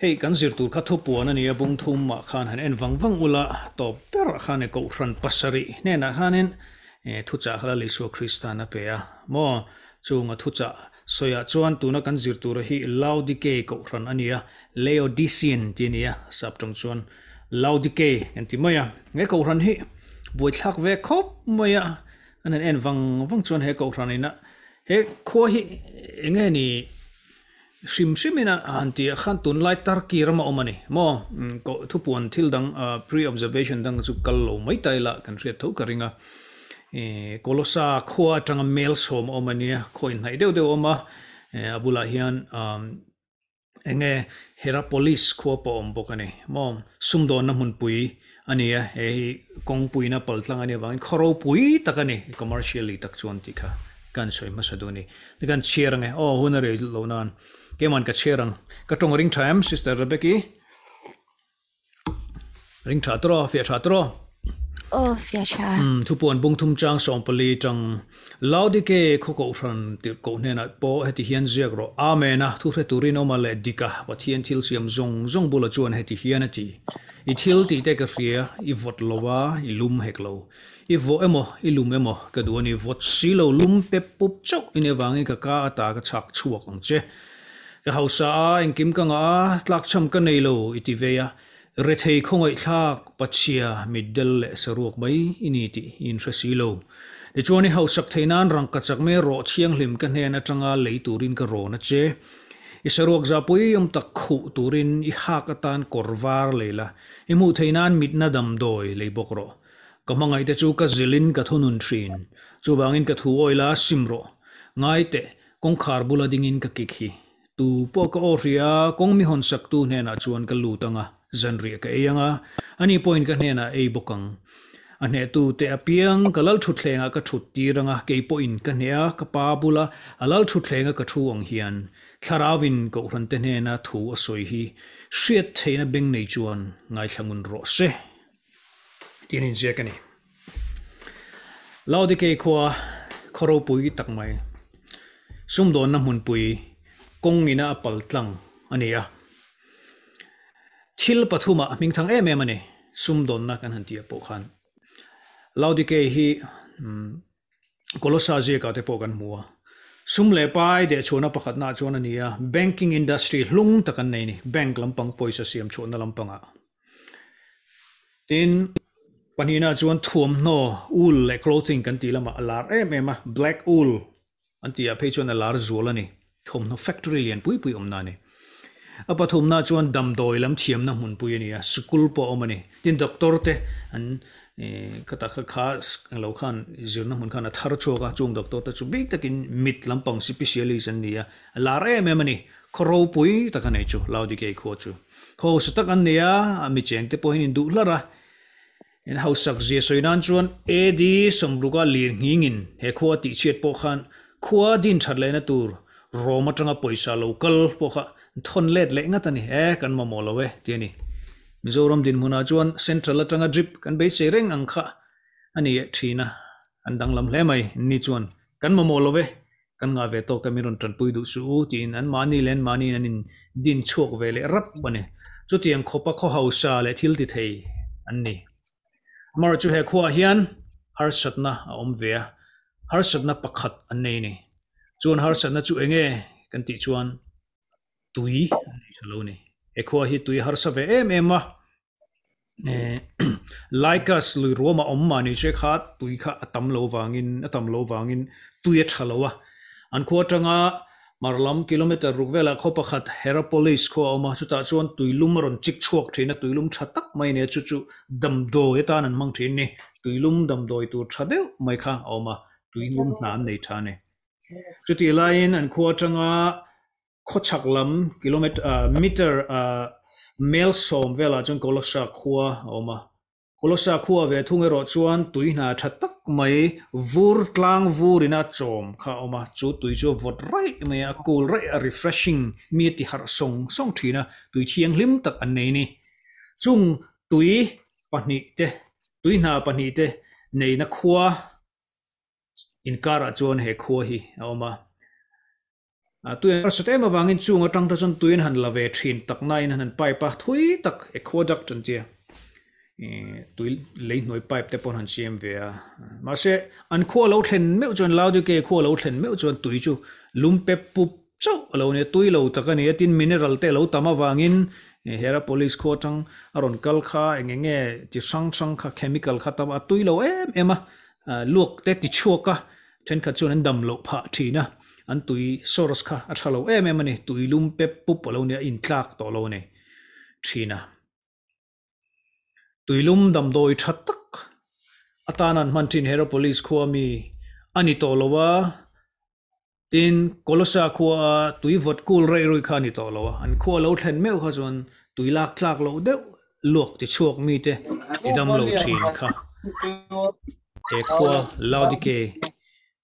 Hei kan zir tur kha thupuan a nia bung thum ah khan han en vang vang ula tawp ber ah khan e kohhran pasarih hnenah khanin thuchah kha Lal Isua Kristan a pe a maw? Chunga thuchah sawiah chuan tuna kan zir tura hi Laodike kohhran a nia, Laodicean tih a nia sap tawng chuan Laodike kan ti mai a. He kohhran hi buaithlak ve khawp mai a, an han en vang vang chuan he kohhran ina he khua hi enge ni Hrim hrimin a han ti ah khan tunlai Turkey rama awm a ni maw? Koh thupuan thil dang pre-observation dang chu kal lo mai ta ila kan hriat tho ka ring a. Kolosa khua atanga mel sawm a awm a nia, khaw inhnaih deuh deuh a awm a, a bulah hian eng nge Herapolis khua pawh a awm bawk a ni maw? Sumdawnna hmunpui a ni a, he hi kawngpuina paltlang a nih avangin khaw ropui tak a ni, commercially tak chuan tih kha kan sawi hmasa duh a ni. Ni kan chhiar ange, aw hun a rei lo nan keiman ka chhiar ang, ka tawng a ring tha em Sister Rebecca-i? Ring tha tawh fiah tha tawh. Aw fiah tha. Umm thupuan bung thum chang 14 tang Laodike khaw kohhran tirh koh hnenah pawh heti hian ziak rawh Amen a thu hre turin awm a leh dik a Pathian thil siam zawng zawng bula chuan heti hian a ti I thil tih te ka hria i vawt lo a i lum hek lo I vawh emaw i lum emaw ka duh a ni vawt si lo lum pep pup chauh i nih avangin ka ka ata ka chhak chhuak ang che. Ka hausa a, engkim ka ngah a, tlakchham ka nei lo i ti vei a, rethei khawngaihthlak pachhia mitdel leh saruak mai i ni tih i inhre si lo. Tichuan i hausak thei nan rangka chak mai rawh thianghlim ka hnen atanga lei turin ka rawn a che. I saruak zahpui awm tak khuh turin i hak atan kawr var lei la, i hmuh thei nan mitna damdawi lei bawk rawh. Ka hmangaihte chu ka zilhin ka thunun thin, chuvangin ka thu awila sim rawh. Ngai teh, Kawngkhar bula dingin ka kik hi. Tu pawh ka aw hria, kawng mi hawn saktu hnenah chuan ka lut ang a, zanriah ka ei ang a, ani pawhin ka hnenah ei bawk ang. A hnehtu te apiang ka lal thutthlengah ka thut tir ang a, kei pawhin ka hneh a, ka pa bula a lal thutthlenga ka thu ang hian Thlarauvin Kohhran te hnena thu a sawi hi hriat theihna beng nei chuan ngaithla ngun rawh se tiin inziak a ni. Laodikei khua khaw ropui tak mai, sumdawnna hmunpui kawngina a pal tlang a ni a. Thil pathumah hmingthang em em a ni, sumdawnna kan han tih ah pawh khan. Laodikei hi Kolossa ziakah te pawh kan hmu a. Sum leh pai dehchhuahna pakhatna ah chuan a ni a, banking industry hlung tak an nei a ni, bank lampang pawisa siam chhuahna lampangah. Tin, pahnihna chuan thuamhnaw, wool leh clothing kan tih lamah a lar em em a, black wool an tih ah phei chuan a lar zual a ni, thawmhnaw factory lian pui pui awmna a ni. A pathumna chuan damdawi lam thiamna hmunpui a ni a, sikul pawh a awm a ni. Tin, doctor te an ka tak kha kha englo khan zirna hmun khan a thar chhuak a, chung doctor te chu bik takin mit lampang sipisialist an ni a, a lar em em a ni. Khaw ropui tak a nei chu, Laodikei khua chu. Khaw hausa tak an nei a, a mi cheng te pawhin in duh hlarh a. In hausak zia sawi nan chuan AD sawmruka lir nghingin he khua tih chhiat pawh khan khua din that lehna tur Rom atanga pawisa lo kal pawh kha thawn let leh ngat a ni. E, kan mamawh lo e ti a ni. Mizoram dinhmunah chuan Central atanga drip kan beisei reng ang kha a ni thin a, an danglam hle mai. Ni chuan kan mamawh lo e Kan ngah ve tawk e min rawn tanpui duh suh u tiin an mahni leh an mahniin an in din chhuak ve leh rap a ni. Chutiang khawpa khaw hausa leh thil ti thei an ni. Amaherawhchu he khuaah hian harsatna a awm ve a, harsatna pakhat an nei a ni. Chuan harsatna chu enge kan tih chuan tui an nei tha lo a ni. He khua hi tui a harsa ve em em a, Lycus lui ruam a awm mahni che kha tui kha a tam lo vangin a tam lo vangin tui a tha lo a, an khua atanga mar lam kilometer ruk velah khaw pakhat Herapolis khua a awm a, chutah chuan tuilum a rawn chik chhuak thin a, tuilum tha tak mai a nia chu chu damdawi atan an hmang thin a ni, tuilum damdawi tur tha deuh mai kha a awm a, tuilum hna an nei tha a ni. Chutih laiin an khua atanga Khawchhak lam kilometer meter mel sawm velah chuan Kolossa khua a awm a. Kolossa khua ve thung erawh chuan tui hna tha tak mai vur tlang vurin a chawm kha a awm a, chu tui chu a vawt raih mai a, a cool raih a, refreshing mi a ti harh sawng sawng thin a, tui thianghlim tak an nei a ni. Chung tui pahnih te, tui hna pahnih te neihna khua inkarah chuan he khua hi a awm a. A tui an harsat em avangin chung atang te chuan tui an han la ve thin tak nain an han pipe a, thui tak aqueduct an tia tui lei hnuai pipe te pawh an han siam ve a. Mahse an khua lo thlen meuh chuan Laodike khua lo thlen meuh chuan tui chu lum pep pup chauh a lo ni a, tui lo tak a ni a, tin mineral te a lo tam avangin Hierapolis khua atang a rawn kal kha eng eng nge chi hrang hrang kha chemical kha tam a tui lo em em a, luak te ti chhuak a, Thenkhat chuan an dam loh phah thin a, an tui source kha a tha lo em em a ni, tui lum pep pup a lo nia, a intlak tawh lo a ni thin a. Tui lum damdawi tha tak atan an hman thin Hierapolis khua mi a ni tawh lo a, tin Kolosa khua a tui vawt kul raih raih kha a ni tawh lo a, an khua lo thlen meuh kha chuan tui lak tlak loh deuh luak ti chhuak mite ti dam lo thin kha he khua Laodike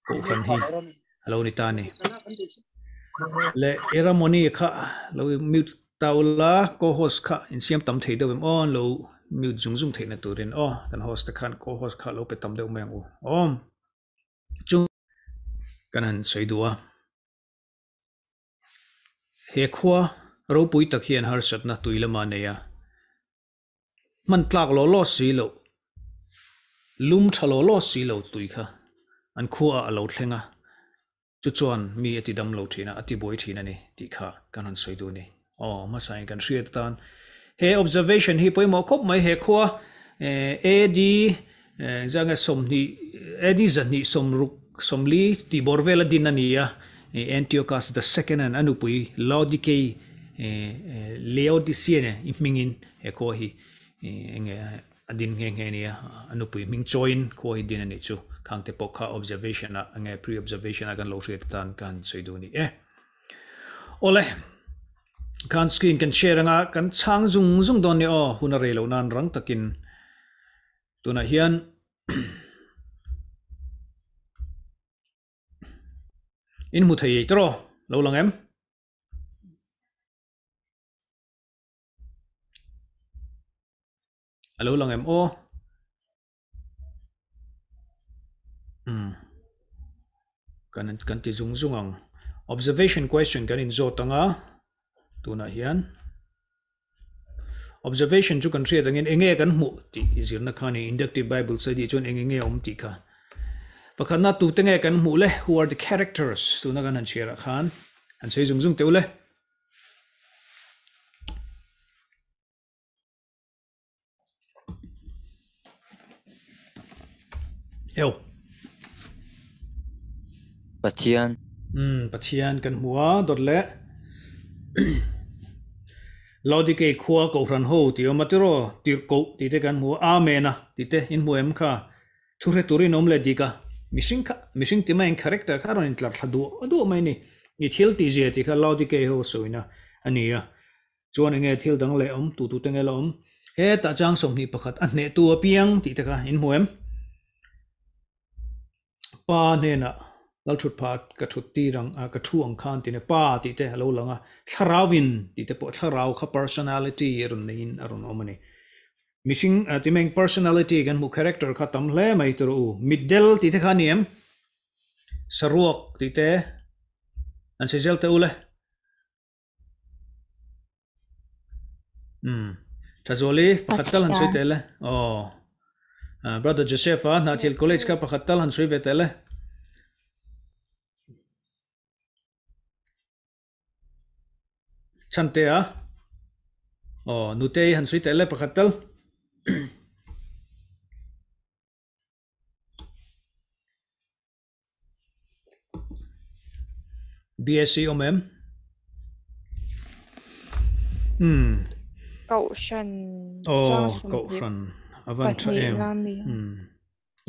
kohhran hi a lo ni ta a ni. Le Eramoni kha lo mute ta ula co-host kha insiam tam thei deuh em aw an lo mute zung zung theihna turin aw kan host te khan co-host kha lo pe tam deuh mai ang u aw chu kan han sawi duh a. He khua ropui tak hian harsatna tui lama nei a, hman tlak law law si loh, lum tha law law si lo tui kha an khuaah a lo thleng a, chu chuan mi a ti dam lo thin a, a ti buai thin a ni tih kha kan han sawi duh a ni. Aw, hmasain kan hriat atan he observation hi pawimawh khawp mai, he khua AD Zanga 20 AD 200 60 40 tih bawr vela din a ni a, Antiochus the Second an a nupui Laodikei Laodicean i hmingin he khua hi enge a din nghe nghe a ni a, a nupui hming chawiin khua hi din a nih chu khang te pawh kha observation ah enge pre-observation ah kan lo hriat atan ka han sawi duh a ni e. Awle, khan screen kan share anga kan chhang zung zung dawn nia aw, hun a rei loh nan rang takin tunah hian in hmu thei ei tawh lo lang em? A lo lang em aw? Umm kan kan ti zung zung ang observation question kan inzawt ang a tunah hian observation chu kan hriat angin eng nge kan hmuh tih zirna kha a ni inductive bible study chuan eng eng nge awm tih kha pakhatna tute nge kan hmuh le who are the characters tuna kan han chhiar ah khan han sawi zung zung teuh le. Eo. Pathian. Umm Pathian kan hmu a dawt leh Laodikei khua Kohhran ho tih awm a tiraw tirhkoh tih te kan hmu a Amen a tih te in hmu em kha thu hre turin awm leh dik a mihring kha mihring ti mai ang character kha a rawn intlar thla duah duah mai a ni i thil tih zia tih kha Laodikei ho sawina a ni a. Chuan enge thil dang leh awm tu tute nge la awm? Hetah chang 21 a hnehtu apiang tih te kha in hmu em? Pa hnenah lal thut pha ka thut tir ang a ka thu ang khan tih ne pa tih te a lo lang a, thlarau in tih te pawh thlarau kha personality a rawn neiin a rawn awm a ni. Mihring ti meng personality kan hmuh character kha tam hle mai tur u. Mitdel tih te kha a ni em? Saruak tih te an sawi zel teh u le. Umm Thazuali pakhat tal han sawi teh le aw Brother Joseph a Hnahthial College kha pakhat tal han sawi ve teh le. Chhante a aw Nutei han sawi teh le pakhat tal. BSc awm em? Umm. Kohhran Aw, Kohhran a van tha em. Umm.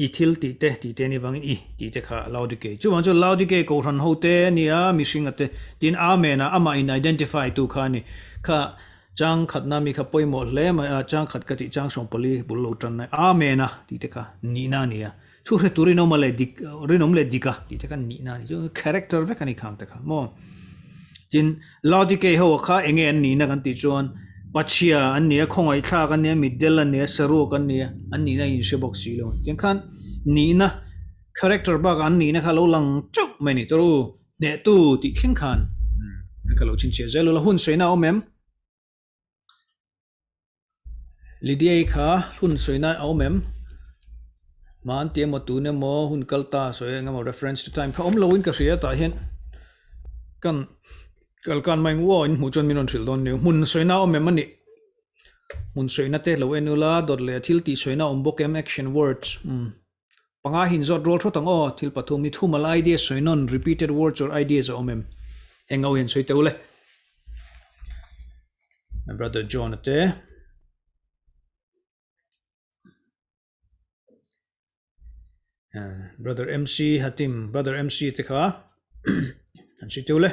I thil tih te tih te ni vangin i tih te kha Laodike. Chuvang chuan Laodike Kohhran ho te a nia mihring a te tin Amen a amah in identify tu kha a ni. Kha chang khatna mi kha pawimawh hle mai a, chang khat ka tih chang 14 bul lo tan mai Amen a tih te kha nihna a ni a. Thu hre tur rinawm a leh dik rinawm leh dik a tih te kha nihna a ni chu character vek a ni khang te kha maw. Tin Laodikei ho kha enge an nihna kan tih chuan Pachhia an ni a, khawngaihthlak an ni a, mitdel an ni a, saruak an ni a, an nihna in hre bawk si lo. Tiang khan nihna character bakah an nihna kha lo lang teuh mai a ni. Tawrh u hnehtu tih thleng khan. Ka lo chin che zel la hun soina om em? Lydia kha hun soina om em? Man ti emaw tun emaw hun kal ta sawi eng emaw reference to time kha awm loin ka hria tah hian kan kal kan mai ngua in hmuh chuan min rawn hrilh dawn nia hmun sawina awm em ani hmun sawina te lo en ula dawt leh thil tih sawina awm bawk em action words um panga hin zawt rual thawt ang aw thil pathum hi thumal idea sawi nawn repeated words or ideas a awm em eng ho hian sawi teuh le my brother John a te. Brother MC Hatim brother MC te kha an si teu le.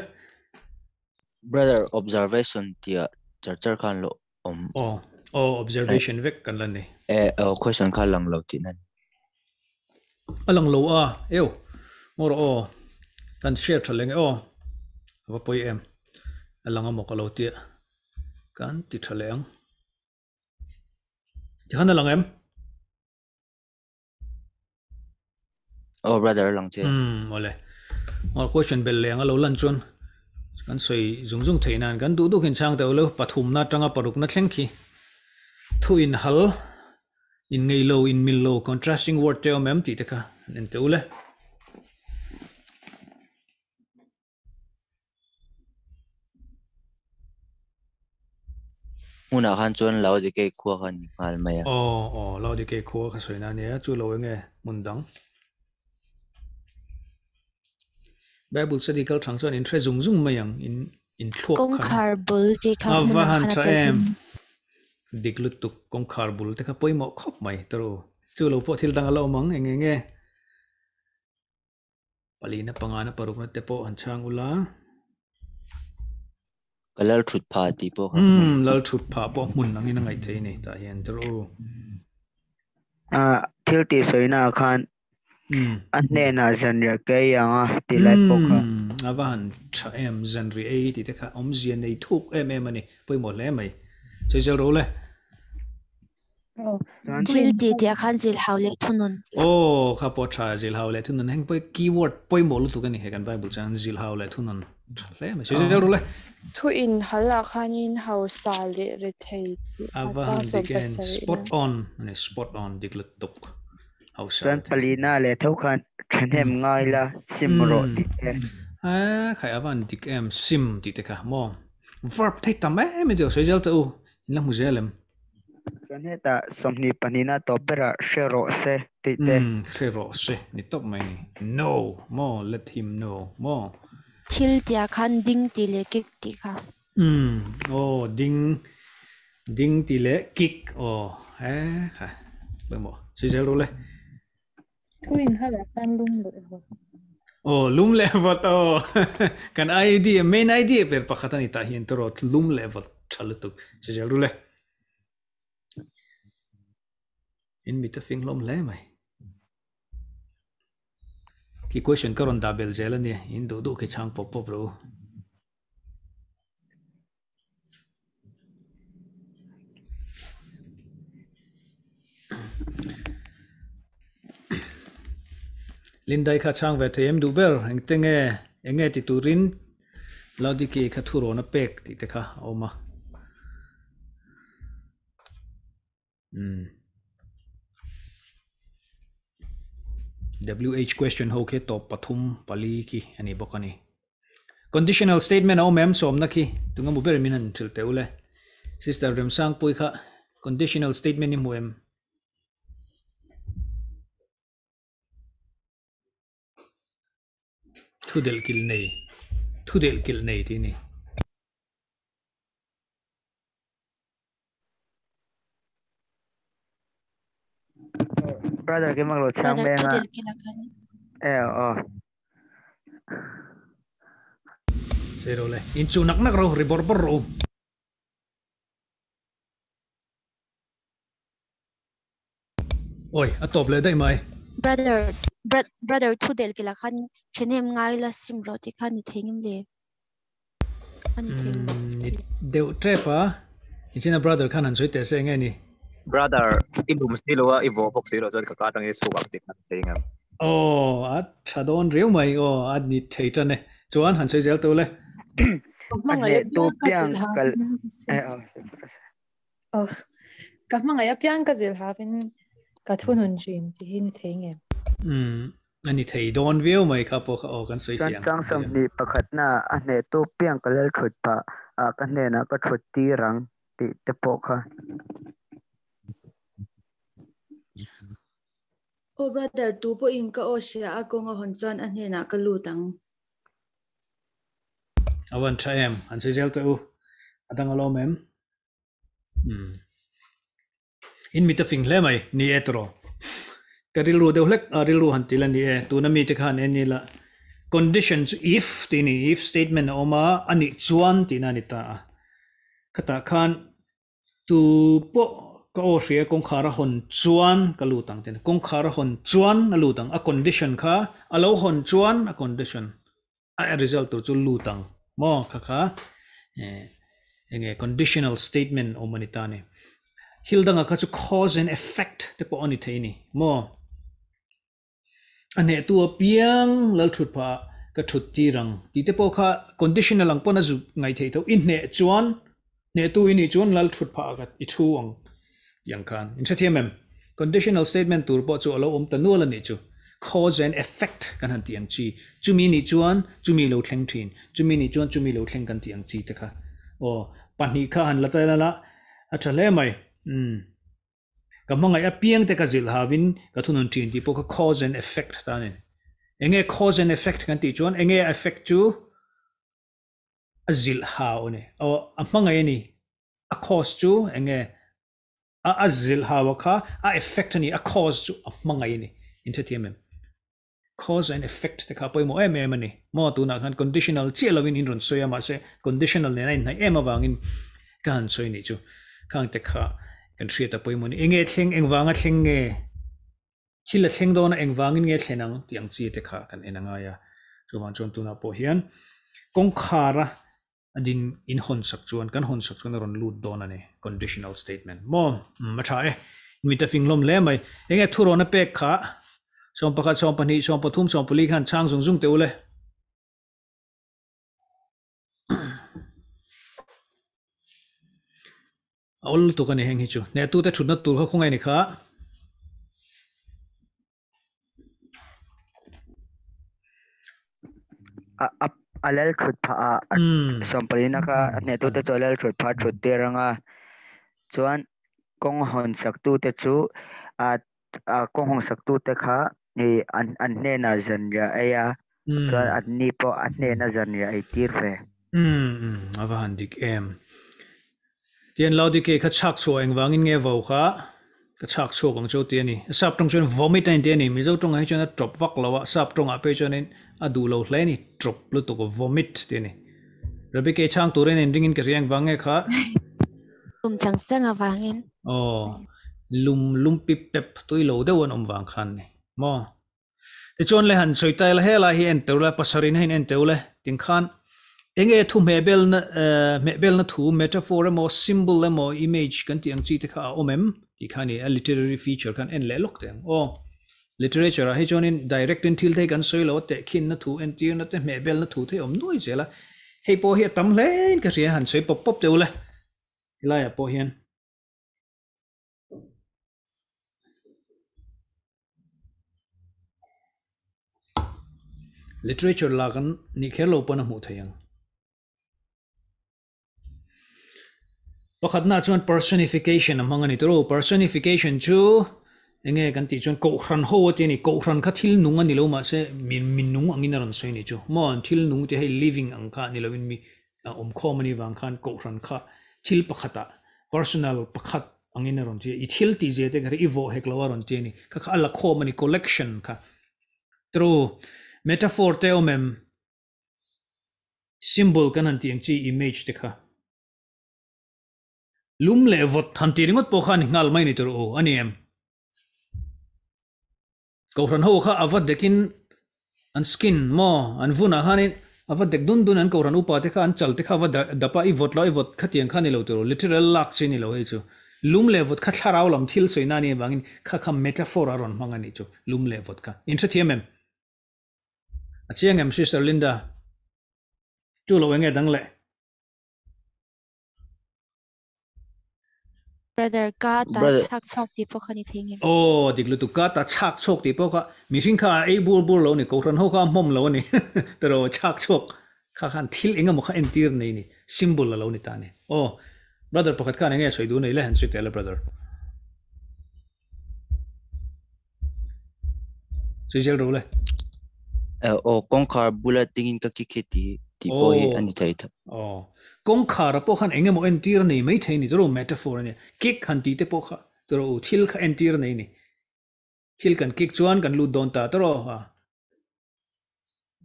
Brother observation tia char char khan lo om. Oh oh observation vek kan la ni. E oh question kha lang lo ti nan. Alang lo a eu ngor o kan share tha leng o va poi em alang amo ka lo tia kan ti tha leng. Tikhan alang em? Oh brother lang che. Um ole. Ngor question bel leng alo lan chuan kan soi zung zung thei nan kan du du khin chang te lo pathum na tanga paruk na thleng khi thu in hal in ngei lo in mil lo contrasting word te om em ti te kha en te ule. Hmunah khan chuan Laodike khua kha ni nghal mai a. Aw aw Laodike khua kha sawi na nia chu lo enge hmun dang. Bible study kal thang chuan in hre zung zung mai ang in in thluak khan. Kawngkhar bul tih kha A va hmunah han khan a tha tel em. thin. Dik lutuk kawngkhar bul te kha pawimawh khawp mai tawrh u. Chu lo pawh thil dang a la awm ang eng enge. Palina pangana parukna te pawh han chhang ula. Ka lal thut phah tih pawh kha. Umm lal thut phah pawh hmun angin a ngaih theih a ni tah hian tawrh u. Ah thil tih sawina ah khan a hnenah zanriah ka ei ang a tih lai pawh kha. Umm a va han tha em zanriah ei tih te kha awmzia nei thuk em em a ni pawimawh hle mai. Sawisel ro le. Thil tih tih ah khan zilhau leh thunun. Aw kha pawh tha zilhau leh thunun heng pawh keyword pawimawh lutuk a ni he kan Bible chuan zilhau leh thunun tha hle mai sawi zel ru le. Thu in hal ah khanin hausa leh rethei tih A a va chang han sawm dik en pasarih spot na. on a ni spot on dik lutuk hausa Chuan rethei. palina leh tho khan thahnem ngai la sim rawh tih te. A khai a va han dik em sim tih te kha maw verb thei tam em em tih sawi zel teh u in la hmu zel em. Chuan hetah 22na tawp berah hre rawh se tih te. Umm hre rawh se ni tawp mai ni. Know maw let him know maw. Thil tia khan ding tih leh kick tih kha. Umm aw ding ding tih leh kick aw he kha pawimawh sawi zel rawh le. Thu in hala khan lum leh vawt. Aw lum leh vawt aw kan idea main idea ber pakhat a ni tah hian tawrh lum leh vawt tha lutuk sawi zel ru le. In mit a fing hlawm hle mai. Khi question ka rawn dah bel zel a nia in duh duh khi chhang pawp pawp rawh u. Lindai kha chhang ve thei em duh ber engte nge eng nge ti turin Laodike kha thurawn a pek tih te kha a awm a. Umm. WH question ho khi tawp pathum pali khi a ni bawk a ni. Conditional statement a awm em sawmna khi tunga mu ber min han hrilh teh ule. Sister Remsangpui kha conditional statement i hmu em? Thu delh kilh nei thu delh kilh nei tih a ni. Brother keimah lo chhang Brother mai thu anga delh kilh ah khan. E aw. Sei ro le in chu nak nak ro ri bawrh bawrh rawh u. Oi, a tawp leh daih mai. Brother, brother thu del kila khan thenem ngai la sim rawh tih kha ni thei ngem le? A ni thei ngem? Ni deuh tep a, nichina brother khan han sawi teh se enge ni? Brother, i lum si lo a, i vawh bawk si lo chuan ka ka atangin i chhuk ang tih kha ni thei ngem? Aw, a tha dawn riau mai, aw, a ni thei tan e. Chuan han sawi zel tawh le. Ka A hmangaih hnehtu apiang ka piang zilh kal havin ka sim. eh oh Oh, ka hmangaih apiang ka zilh havin ka thunun thin tih hi ni thei nge? Um ani thei dawn viau mai kha pawh kha aw kan sawi Chuan fiah ang. chang 21 na a hnehtu piang ka lal thut phah ah ka hnenah ka thut tir ang tih te pawh kha. Aw brother, tu pawhin ka aw hria a kawng a hawn chuan a hnenah ka lut ang. A van tha em? An sawi zel teh u. A dang alawm em? Um. In mit a fing hle mai, ni e tawh. Ka rilru deuh hlek a rilru han ti la ni e, tuna mite khan en ila condition chu if tih a ni, if statement a awm a, a nih chuan tihna a ni ta a. Khatah khan tu pawh ka aw hria kawngkhar a hawn chuan ka lut ang tih a ni, kawngkhar a hawn chuan a lut ang, a condition kha a lo hawn chuan a condition a result tur chu lut ang maw kha kha enge conditional statement awm a ni ta a ni. Thil danga kha chu cause and effect te pawh a ni thei a ni maw. A hnehtu apiang lal thut phah ah ka thut tir ang tih te pawh kha conditional ang pawn a zut ngaih theih tho. I hneh chuan hnehtu i nih chuan lal thut phah ah ka i thu ang tih ang khan. In hrethiam em? Conditional statement tur pawh chu a lo awm ta nual a nih chu. Cause and effect kan han tih ang chi. Chumi nih chuan chumi lo thleng thin, chumi nih chuan chumi lo thleng kan tih ang chi te kha. Aw, pahnih kha han la ta ila a tha hle mai. Umm. Ka hmangaih apiang te ka zilh havin ka thunun thin tih pawh kha cause and effect ta a ni. Enge cause and effect kan tih chuan enge effect chu a zilh hau a ni. Aw, a hmangaih a ni. A cause chu enge a a zilh hau a kha a effect a ni, a cause chu a hmangaih a ni. Inhrethiam em? Cause and effect te kha pawimawh em em a ni. Maw tunah khan conditional chiah lovin in rawn sawi a, mahse conditional nena inhnaih em avangin ka han sawi nih chu. Khang te kha kan hriat a pawimawh a ni. Enge thleng, engvanga thleng nge? Thil a thleng dawn a, engvangin nge thlen ang tih ang chi te kha kan en a ngai a. Chuvang chuan tunah pawh hian kawngkhara a din in hawn sak chuan kan hawn sak chuan a rawn lut dawn a ni, conditional statement. Maw? Umm a tha e. Mit a fing hlawm hle mai. Enge thurawn a pek kha? 11, 12, 13, 14 khan chhang zung zung teh u le. A awl lutuk a ni heng hi chu. Hnehtute thutna tur kha khawngaih a ni kha. A a a lal thut phah a 14 na kha a hnehtute chu a lal thut phah a thut tir ang a. Chuan kawng hawn saktute chu a a kawng hawn saktute kha ih an an hnenah zanriah ei a. Chuan anni pawh a hnena zanriah ei tir ve. Umm a va han dik em. Tian Laodike kha chhak chhuah engvangin nge vo kha ka chhak chhuak ang cheu ti a ni. A sap tawng chuan vomit a inti a ni. Mizo tawngah hi chuan a tawp vak lo a, sap tawngah phei chuanin a duh lo hle a ni, tawp lutuk vomit ti a ni. Rebecca i chhang turin inringin ka hria engvang nge kha? Lum chang chang avangin. Aw, lum lum pip pep tui lo deuh an awm vang khan ni maw? Tichuan le han sawi ta ila helai hi en teuh la, pasarih hi en teuh le ting khan enge thu hmehbelna hmehbelna thu metaphor emaw symbol emaw image kan tih ang chi te kha a awm em tih kha a ni a, literary feature khan en leh lawk teh ang aw. Literature ah hi chuanin direct in thil te hi kan sawi lo a, tehkhinna thu entirna te hmehbelna thu te hi a awm nuai zel a, hei pawh hi a tam hle in ka hria han sawi pawp pawp teuh le helaiah pawh hian. Literature la kan nih kher lo pawn a hmuh theih ang. Pakhatna chuan personification a hmang a ni tawh lo. Personification chu enge kan tih chuan kohhran ho a ti a ni. Kohhran kha thil nung a ni lo mahse mi nung angin a rawn sawi a nih chu. Maw thil nung tih hei living ang kha a ni loin mi a awm khawm a nih vang khan kohhran kha thil pakhatah personal pakhat angin a rawn ti a, i thil tih zia te kha i vawh hek lo a rawn ti a ni, kha kha a la khawm a ni collection kha. True, metaphor te awm em? Symbol kan han tih ang chi image te kha. Lum leh vawt han tih ringawt pawh kha a ni nghal mai ni tur u a ni em? Kohhran ho kha a va dekin an skin maw an vunah khanin a va dek dun dun an kohhran upa te kha an chal te kha a va dap a i vawt lo i vawt khatiang kha ni lo tur literal lak chi ni lo hei chu lum leh vawt kha thlarau lam thil sawi na ni avangin kha kha metaphor a rawn hmang a nih chu lum leh vawt kha in hrethiam em? A chiang em Sister Linda? Chu lo enge dang leh? Brother ka ta Brother chak chhuak tih pawh kha ni thei ngem? Aw dik lutuk ka ta chak chhuak tih pawh kha mihring kha a ei bur bur lo a ni, kohhran ho kha a hmawm lo a ni tiraw chak chhuak kha khan thil eng emaw kha entir nei ni, symbol a lo ni ta a ni. Aw brother pakhat khan enge sawi duh nei le han sawi teh le brother. Sawi zel ro le. Aw kawngkhar bula tingin ka ki khi tih tih pawh hi a ni thei tho. Aw kawngkhar ah pawh khan eng emaw entir a nei mai thei a ni tiraw metaphor a nia kick han tih te pawh kha tiraw u thil kha entir a nei a ni. Thil kan kick chuan kan lut dawn ta tiraw a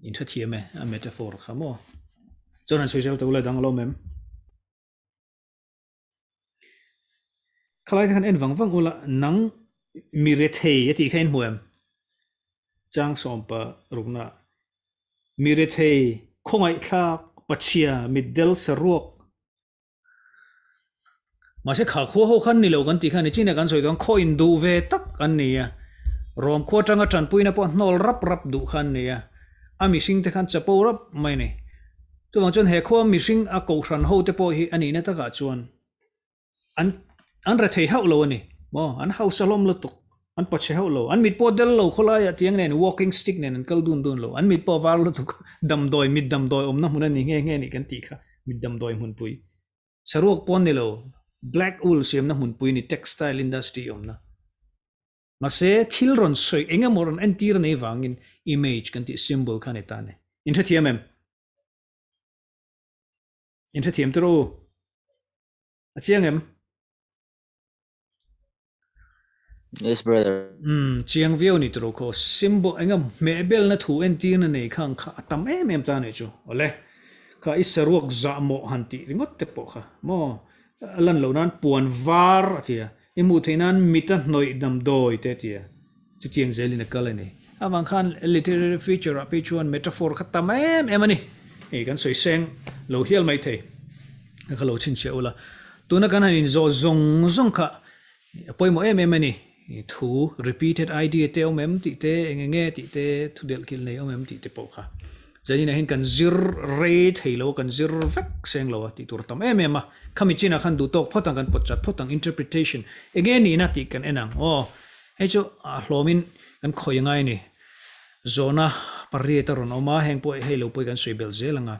inhrethiam e a metaphor kha maw. Chuan han sawi zel tawh ula dang alawm em. Khalai te khan en vang vang ula nang mi rethei a tih kha in hmu em? Chang sawmpa rukna mi rethei khawngaihthlak pachhia mitdel saruak mahse kha khua ho khan ni lo kan tih kha ni chin a kan sawi dawn khaw in duh ve tak an ni a rawm khua atanga tanpuina pawh hnawl rap rap duh kha an ni a a mihring te khan chapo rap mai a ni. Chuvang chuan he khua mihring a kohhran ho te pawh hi a nihna takah chuan an an rethei hauh lo a ni maw, an hausa hlawm lutuk, an pachhe hauh lo, an mit pawh del lo khawlaiah tiang nen walking stick nen an kal dun dun lo, an mit pawh a var lutuk, damdawi mit damdawi awmna hmun a ni nghe nghe nih kan tih kha, mit damdawi hmunpui saruak pawh an ni lo, black wool siamna hmunpui ni textile industry awmna. Mahse, thil rawn sawi eng emaw rawn entir nei vangin image kan tih symbol kha a ni ta a ni. In hrethiam em? In hrethiam tawh u? A chiang em? Yes brother. Umm, chiang viau ni tawh khaw. Symbol eng emaw hmehbelna thu entirna nei kha ang kha a tam em em ta a nih chu. Awle, kha i saruak zahmawh han tih ringawt te pawh kha maw a lan loh nan puan var a ti a. I hmuh theih nan mit a hnawih damdawi te tia chutiang zelin a kal a ni. Avang khan literary feature ah phei chuan metaphor kha tam em em a ni. Hei kan sawi seng lo hial mai thei ka kha lo chhinchhiah ula. Tuna kan han inzawh zawng zawng kha a pawimawh em em a ni. Thu repeated idea te awm em tih te eng enge tih te thu delh kilh nei awm em tih te pawh kha Zaninah hian kan zir rei thei lo a, kan zir vek seng lo a tih tur a tam em em a. Khami chinah khan duh tawk phawt ang, kan pawt chat phawt ang, interpretation enge nihna tih kan en ang. Aw, hei chu a hlawmin kan khawih a ngai a ni. Zawhna pariat a rawn awm a, heng pawh hei lo pawh hi kan sawi belh zel ang a.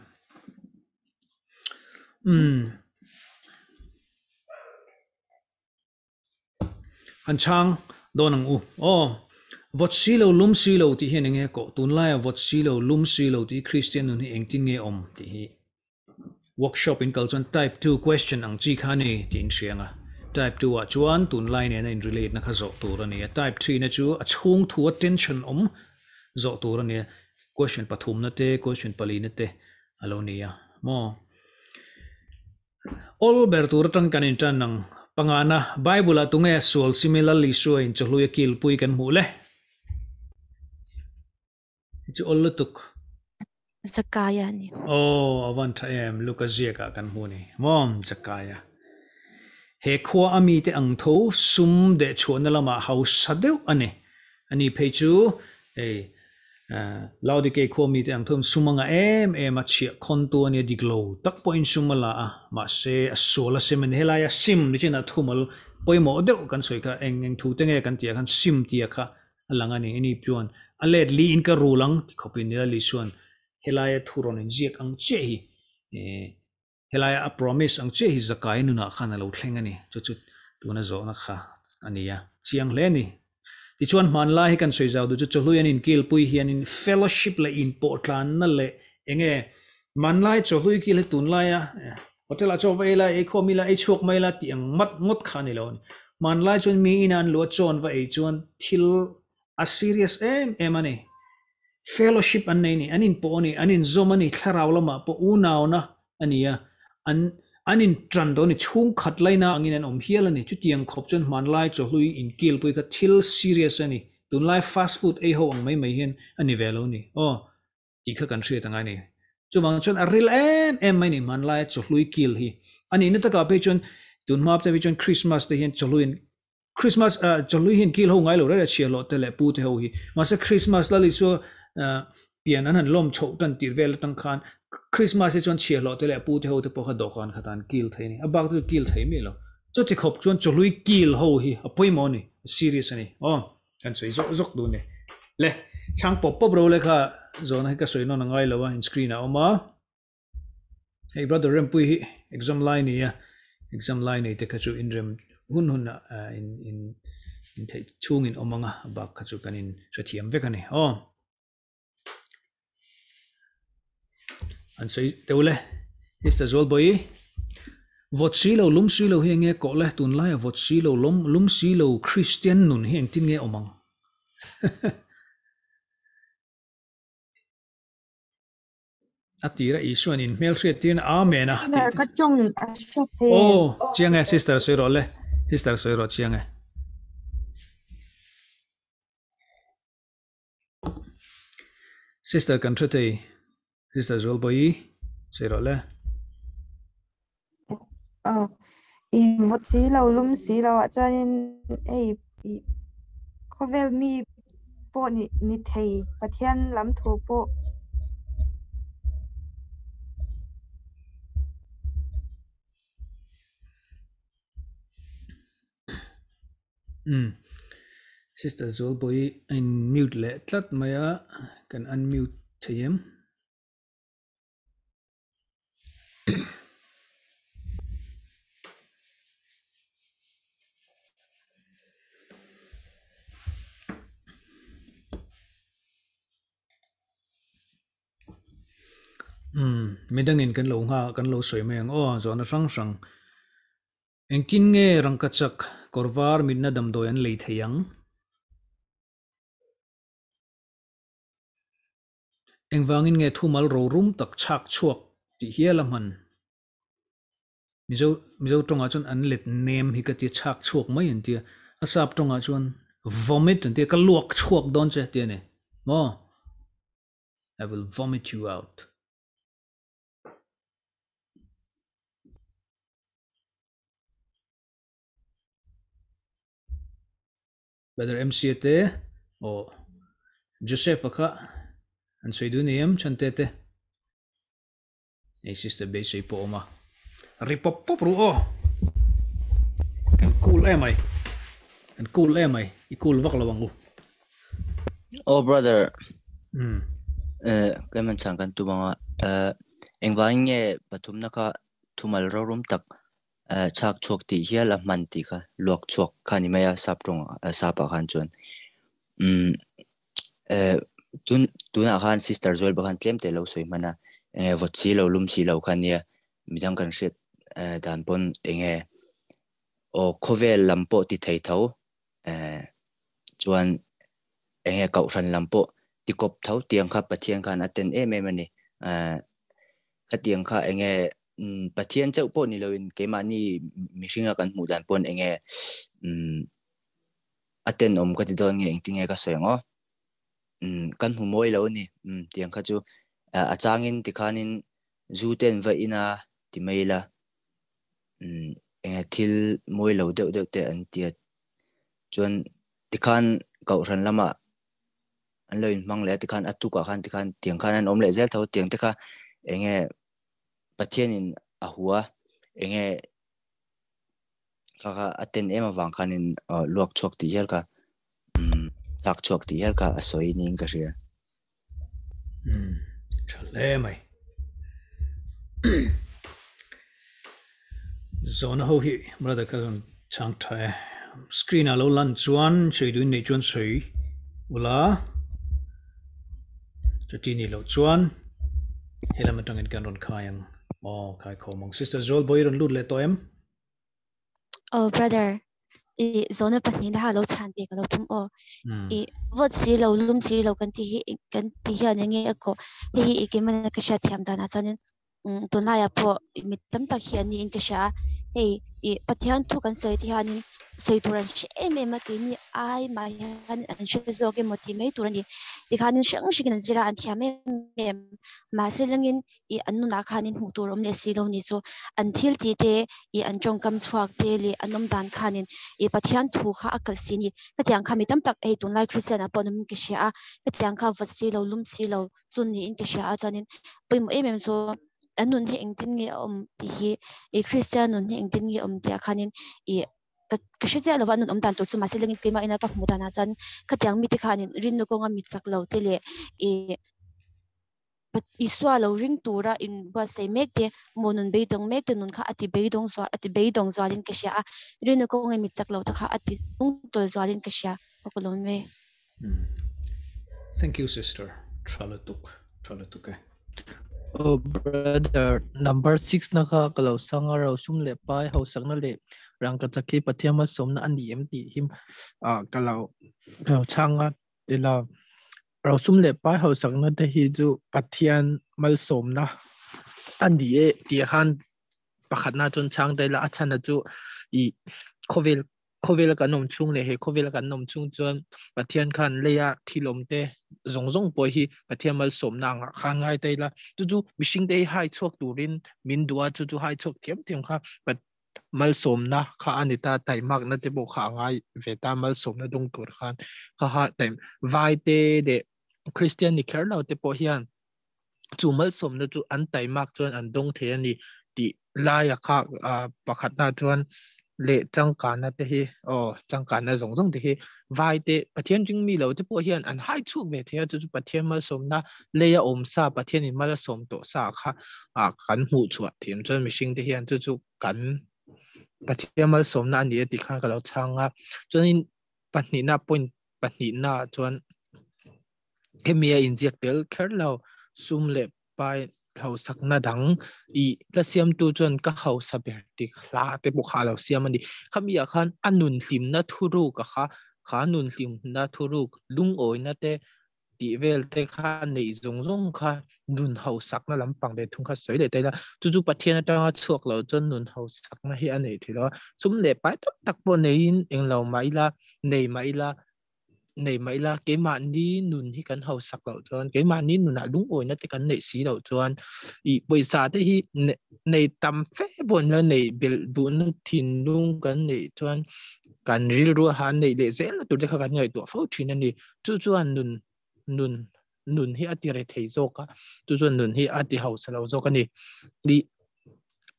Umm. An chhang dawn ang u. Aw, vawt si lo, lum si lo tih hian enge kawh? Tunlaia vawt si lo, lum si lo tih hi Kristian nun hi engtin nge awm tih hi workshop in kal chuan type 2 question ang chi kha a ni tih in hria ang a. Type 2 ah chuan tunlai nena in relate na kha zawh tur a ni a. Type 3 na chu a chhung thu a tension awm zawh tur a ni a. Question pathum na te, question pali na te a lo ni a maw? Awl ber tur atang kan intan ang. Pangana, Bible-ah tunge sual simi Lal Isua in chawhlui a kilpui kan hmuh le? Hi chu awl lutuk. Zakaia a ni. Aw, a van tha em, Luka ziakah kan hmu ni. Mawm, Zakaia. He khua a mite ang tho sum dehchhuahna lamah hausa deuh a ni. Ani phei chu hei Laodikei khua mite ang thawm sum a ngah em em a, chhiah khawntu a nia dik lo tak pawhin sum a la a, mahse a sual a sim a ni. Helaia sim ni chin a thumal pawimawh deuh kan sawi kha eng eng thu te nge kan tih ah khan sim tia kha a lang a ni. Ani chuan a let li in ka rul ang ti khawpin nila li chuan helaia thu rawn inziak ang chiah hi Helaia a promise ang chiah hi Zakai nunah khan a lo thleng a ni. Chu chu tuna zawhna kha a ni a, chiang hle a ni. Tichuan hmanlai hi kan sawi zau duh chu chawhlui an inkilpui hianin fellowship leh inpawhtlanna leh enge hmanlai chawhlui kil hi tunlaia hotel ah chaw va ei la, ei khawm ila, ei chhuak mai la tih ang mat ngawt kha a ni lo a ni. Hmanlai chuan mi ina an luh a chawn va ei chuan thil A serious em em a ni. Fellowship an nei ni, an inpawh a ni, an inzawm a ni, thlarau lamah pawh unauna a ni a, an an intan dawn a ni, chhungkhat laina angin an awm hial a ni. Chutiang khawp chuan hmanlai chawhlui inkilpui kha thil serious a ni. Tunlai fast food ei ho ang mai mai hian a ni ve lo a ni. Aw, tih kha kan hriat angai a ni. Chuvang chuan a ril em em mai a ni hmanlaia chawhlui kil hi. A nihna takah phei chuan tunhma te phei chuan Christmas te hian chawhlui an Christmas chawhlui hian kil ho ngai lo reng reng chhiahhlawh te leh pu te ho hi. Mahse Christmas Lal Isua pian an han lawm chhoh tan tir vel atang khan Christmas hi chuan chhiahhlawh te leh pu te ho te pawh kha dawhkan khat ah an kil thei a ni. A bak te chu kil thei miah lo. Chu ti khawp chuan chawhlui kil ho hi a pawimawh a ni, a serious a ni. Aw, kan sawi zawk zawk duh ni. Le, chhang pawp pawp ro le kha zawhna hi ka sawi nawn a ngai lo a, in screen ah a awm a. Hei brother Rempui hi exam lai nei a, exam lai nei te kha chu inrem hun hun ah in in in theih chhung in awm ang a, a bak kha chu kan in hrethiam vek a ni. Aw. An sawi teuh le, Mister Zualbawi, vawt si lo lum si lo hi eng nge kawh le, tunlaia vawt si lo lawm lum si lo Kristian nun hi engtin nge awm ang? A tira Isuan in hmelhriat tirna Amen a tih Ka tawng a hre thei em? Aw, chiang e, sister sawi rawh le, sister sawi rawh chiang e. Sister kan hre thei, sister Zualbawi sawi rawh le. Aw, i vawt si lo, lum si lo ah chuanin hei i khawvel mi pawh ni ni thei Pathian lam thu pawh Umm Sister Zualbawi a in mute leh tlat mai a, kan unmute thei em? Umm midangin kan lo ngha kan lo sawi mai ang aw zawhna hrang hrang engtin nge rangkachak kawr var mitna damdawi an lei thei ang? Engvangin nge thumal rorum tak chhak chhuak tih hial a hman? Mizo Mizo tawngah chuan an let nem hi ka tia chhak chhuak mai an tia. A sap tawngah chuan vomit an tia, ka luak chhuak dawn che tia ni maw? I will vomit you out. Brother MC te aw Joseph a kha an sawi duh nei em chhan te te hei sister beisei pawh awm a ri pawp pawp ru aw kan cool em mai kan cool em mai i cool vak lo ang u Oh brother eh kan man chang kan tum anga eh engvangin nge pathumna kha thumal rorum tak chhak chhuak tih hial a hman tih kha luak chhuak kha ni mai a sap tawng sap ah khan chuan umm eh tun tunah khan sister Zual bawk khan tlem te lo sawi hman a enge vawt si lo lum si lo kha nia midang kan hriat eh dan pawn enge aw khawvel lam pawh ti thei tho eh chuan enge kohhran lam pawh ti kawp tho tiang kha Pathian khan a ten em em a ni eh khatiang kha enge umm Pathian chauh pawh ni loin keimahni mihringa kan hmuh dan pawn enge umm a tenawm ka ti dawn nge engtin nge ka sawi ang aw umm kan hmu mawi lo a ni umm tiang kha chu a changin tikhanin zu te an va in a ti mai ila umm enge thil mawi lo deuh deuh te an ti a chuan tikhan kohhran lamah an lo inhmang leh a tikhan a tukah khan tikhan tiang khan an awm leh zel tho tiang te kha enge Pathianin a hua enge kha kha a ten em avang khanin luak chhuak tih hial kha umm thlak chhuak tih hial kha a sawi niin ka hria. Umm tha hle mai. Zawhna ho hi brother ka rawn chhang tha e. Screen ah lo lan chuan sawi duhin neih chuan sawi ula chuti nih loh chuan helam atangin kan rawn khai ang aw khai khawm ang. Sister Zualbawi rawn lut leh tawh em? Aw brother i zawhna pahnih na ha lo chhan ve ka lo tum aw. I vawt si lo lum si lo kan tih hi kan tih hian enge a kawh hei hi i keimahna ka hriatthiam danah chuanin Tunlaiah pawh mi tam tak hi an niin ka hria a, hei ih Pathian thu kan sawi te hianin sawi tur an hre em em a, keini ai mah hian an hre zawk emaw tih mai tur a ni. Tikhanin hrang hrangin an zir a, an thiam em em. Mahse langin ih an nunah khanin hmuh tur awm leh si lo ni chu an thil tih te ih an tawngkam chhuak te leh an awm dan khanin ih Pathian thu kha a kalh si a ni. Khatiang kha mi tam tak hei tunlai Kristian ah pawh an awmin ka hria a, khatiang kha vawt si lo lum si lo chu niin ka hria a, chuanin pawimawh em em chu. an nun hi engtin nge a awm tih hi i Kristian nun hi engtin nge a awm tih ah khanin i ka ka hre chiah lova nun awm dan tur chu mahse lengin keimah ina ka hmuh danah chuan khatiang mite khanin rinna kawnga mi chak lo te leh i Isua lo ring tura in buatsaih mek te maw nun beidawng mek te nun kha a ti beidawng zual a ti beidawng zualin ka hria a rinna kawnga mi chak lo te kha a ti hnungtawl zualin ka hria ka ku lawm e. Thank you sister tha lutuk tha lutuk e. Oh brother number 6 na kha ka lo sanga ro sum leh pai hausakna leh rangkachak hi Pathian malsawmna a ni em tih hi ka lo chhang a tila ro sum leh pai hausakna te hi chu Pathian malsawmna a ni e tih khan pakhatna chuan chhang daih la a chhan chu i khawvel khawvel kan awm chhung leh he khawvel kan awm chhung chuan Pathian khan leia thil awm te zawng zawng pawh hi Pathian malsawmna angah khan ngai ta ila chu chu mihring te hi hai chhuak turin min duh a chu chu hai chhuak thiam thiam kha malsawmna kha a ni ta taimakna te pawh kha a ngai ve ta malsawmna dawng tur khan kha ha taim vai te leh Kristian ni kher lo te pawh hian chu malsawmna chu an taimak chuan an dawng thei a ni tih laia kha pakhatna chuan leh changkanna te hi aw changkanna zawng zawng te hi vai te Pathian ring mi lo te pawh hian an hai chhuak ve thei a chu chu Pathian malsawmna leia awm sa Pathian in mal a sawm tawh sa kha kan hmuh chhuah thiam chuan mihring te hian chu chu kan Pathian malsawmna a ni a tih khan ka lo chhang a chuanin pahnihna point pahnihna chuan hemi a inziak tel kher lo sum leh pai hausakna dang i la siamtu chuan ka hausa ber tih hla te pawh kha a lo siam a ni. Khami ah khan a nun hlimna thuruk a kha, kha nun hlimna thuruk lungawina te tih vel te kha neih zawng zawng kha nun hausakna lampang ve thung kha sawi leh ta ila. Chu chu Pathian atanga chhuak lo chuan nun hausakna hi a nei thei lo a, sum leh pai tam tak pawh neiin englo mah ila, nei mah ila nei mah ila keimahni nun hi kan hausak loh chuan keimahni nunah lungawina te kan neih si loh chuan ih pawisa te hi nei tam fe pawh an la neih belh duhna thinlung kan neih chuan kan rilru a han neih leh zel na tur te kha kan ngaihtuah fo thin a ni. Chu chuan nun nun nun hi a ti re thei zawk a chu chuan nun hi a ti hausa lo zawk a ni. Ih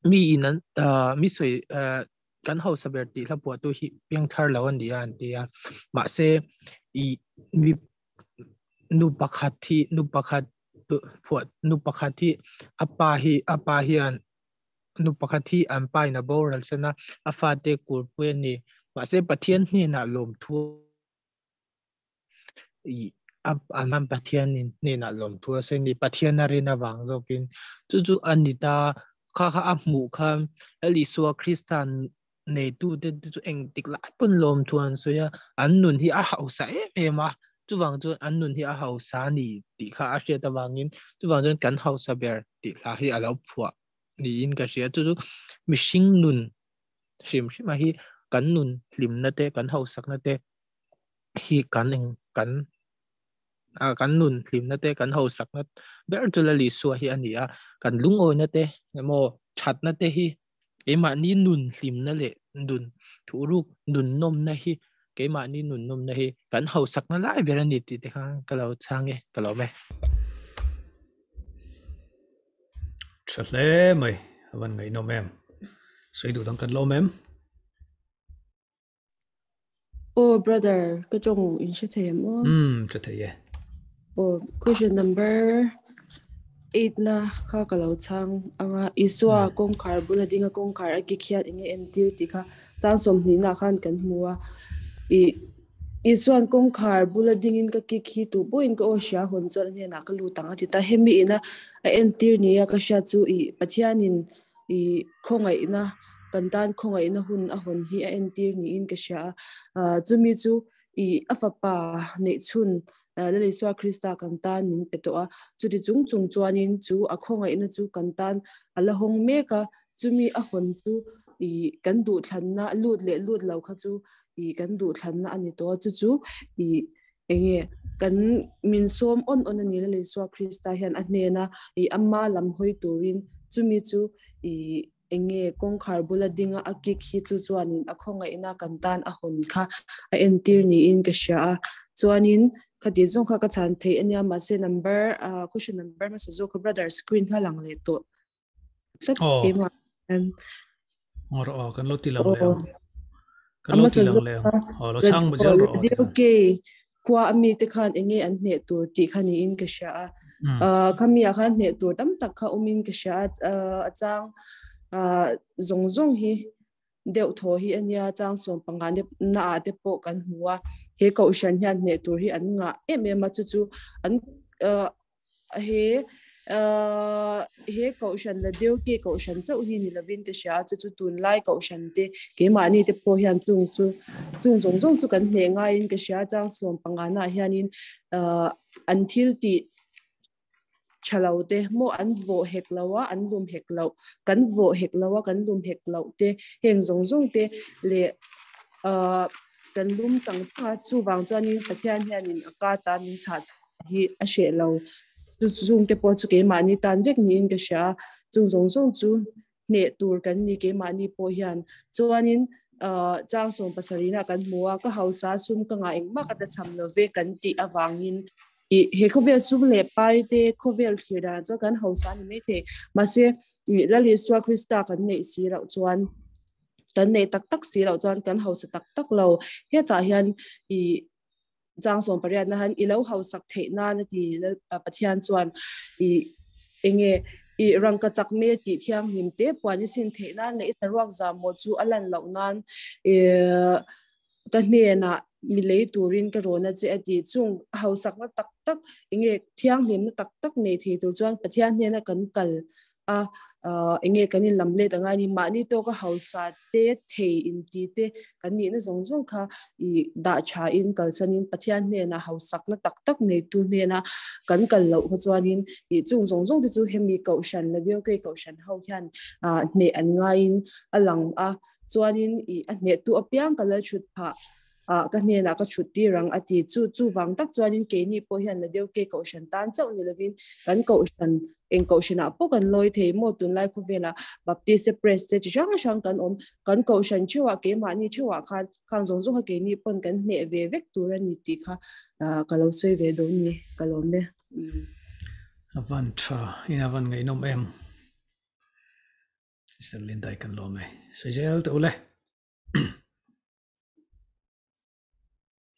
mi in an mi sawi kan hausa ber tih hla puahtu hi piangthar lo a ni a an ti a mahse i mi nu pakhat hi nu pakhat phuah nu pakhat hi a pa hi a pa hian nu pakhat hi an pa in a boral san a a fate kurpui a ni mahse Pathian hnenah lawmthu i a an Pathian in hnenah lawmthu a sawi a ni Pathian a rin avang zawkin chu chu a ni ta kha kha a hmuh khan Lal Isua Krista neitu te chu engtik lai pawn lawmthu an sawi a an nun hi a hausa em em a chuvang chuan an nun hi a hausa a ni tih kha a hriat avangin chuvang chuan kan hausa ber tih hla hi a lo phuah niin ka hria chu chu mihring nun hrim hrim a hi kan nun hlimna te kan hausakna te hi kan eng kan a kan nun hlimna te kan hausakna ber chu Lal Isua hi a ni a kan lungawina te emaw thatna te hi keimahni nun hlimna leh nun thuhruk nun nawmna hi keimahni nun nawmna hi kan hausakna lai ber a ni tih te khan ka lo chhang e ka lawm e. Tha hle mai a van ngaihnawm em. Sawi duh dang kan lawm em? Oh brother, ka chong in hre thei em aw? Hre thei e. Oh, question number 8 na kha ka lo chhang anga Isua kawngkhar bula dinga kawngkhar a kik hian enge entir tih kha chang sawmhnih na khan kan hmu a. I Isuan kawngkhar bula dingin ka kik hi tu pawhin ka aw hria hawn chuan a hnenah ka lut ang a ti ta. Hemi ina a entir nia ka hriat chu i Pathianin i khawngaihna kan tan khawngaihna hun a hawn hi a entir niin ka hria a. Chumi chu i a fapa neih chhun Lal Isua Krista kan tan min pe tawh a. Chuti chung chung chuanin chu a khawngaihna chu kan tan a la hawng mek a. Chumi a hawn chu i kan duhthlanna lut leh lut lo kha chu i kan duhthlanna a ni tawh a. Chu chu i enge kan min sawm awn awn a ni Lal Isua Krista hian a hnena i ama lam hawi turin chumi chu i enge kawngkhar bula dinga a kik hi chu chuanin a khawngaihna kan tan a hawn kha a entir niin ka hria a. Chuanin khati zawng kha ka chhan theih ania mahse number question number hmasa zawk kha brother screen kha lang leh tawh. tlat keimah hian. Ngawr aw kan lo ti lang leh ang. Kan lo ti lang leh ang. Aw lo chhang zel rawh aw. Okay. Khua ami te khan enge an hneh tur tih kha niin ka hria a. Khami ah khan hneh tur tam tak kha awmin ka hria a. A chang zawng zawng hi deuh thaw hi a nia chang sawm panga na ah te pawh kan hmu a. He kohhran hian hneh tur hi an ngah em em a chu chu an he he kohhran la deuh ke kohhran chauh hi ni lovin ka hria a chu chu tunlai kohhran te keimahni te pawh hian chung chu chung zawng zawng chu kan hneh ngaiin ka hria chang sawm panga naah hianin an thil tih tha lo te maw an vawh hek lo a an lum hek loh kan vawh hek lo a kan lum hek loh te heng zawng zawng te leh kan lum chang chang a chuvang chuanin Pathian hianin a ka tan min chhah hi a hreh lo chu chung te pawh chu keimahni tan vek niin ka hria a chung zawng zawng chu hneh tur kan ni keimahni pawh hian chuanin chang sawm pasarihna kan hmu a ka hausa sum ka ngah engmah ka ta cham lo ve kan tih avangin i he khawvel sum leh pai te khawvel thlir dan chuan kan hausa ni mai thei mahse Lal Isua Krista kan neih si loh chuan kan neih tak tak si loh chuan kan hausa tak tak lo hetah hian i chang sawm pariat na han i lo hausak theih nan a ti Pathian chuan i enge i rangka chak me tih thianghlim te puan i sin theih nan leh i saruak zam maw chu a lan loh nan i ka hnenah mi lei turin ka rawn a che a ti chung hausakna tak tak enge thianghlimna tak tak nei thei tur chuan Pathian hnena kan kal a enge kan in lam let angai ni mahni tawka hausa te thei inti te kan nihna zawng zawng kha i dah tha in kalsanin Pathian hnena hausakna tak tak neitu hnena kan kal loh kha chuanin i chung zawng zawng te chu hemi kohhran la deuh kei kohhran ho hian hneh an ngaiin a lang a chuanin i a hnehtu apiang ka lal thut phah ah ka hnenah ka thut tir ang a ti chu chuvang tak chuanin keini pawh hian la deuh ke kohhran tan chauh ni lovin kan kohhran eng kohhranah pawh kan lawi thei maw tunlai khawvelah Baptist te Press te chi hrang hrang kan awm kan kohhran theuhah keimahni theuhah khan khang zawng zawng kha keini pawn kan hneh ve vek tur a ni tih kha ka lo sawi ve dawn ni ka lawm e. A van tha in a van ngaihnawm em. Sister Lindai kan lawm e. Sawi zel teh ule.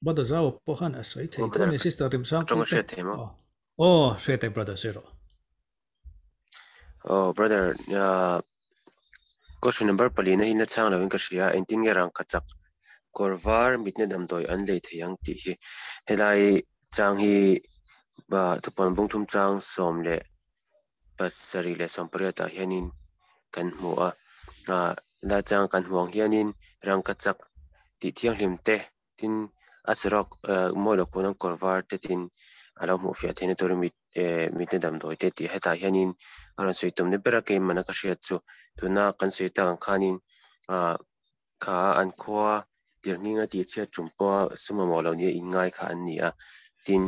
Brother Zau pawh khan a sawi thei tho a ni Sister Rimsang Tawng hriat thei maw? Aw hriat thei brother zero. Oh brother question number palina hi na chhang lovin ka hria engtin nge rangkha chak kawr var mitna damdawi an lei thei ang tih hi helai chang hi thupuan bungthum chang sawm leh pasarih leh sawmpariat ah hianin kan hmu a ah helai chang kan hmuh ang hianin rangkha chak tih thianghlim te tin a saruak eh mawi loh khuan kawr var te tin a lo hmuh fiah theihna turin mit eh mitna damdawi te tih hetah hianin a rawn sawi tum ni ber a keimahna ka hriat chu tuna kan sawi tak ang khanin ah kha an khua tirhning a tih chhiat tum pawha sum mamawh loh nia inngai kha an ni a tin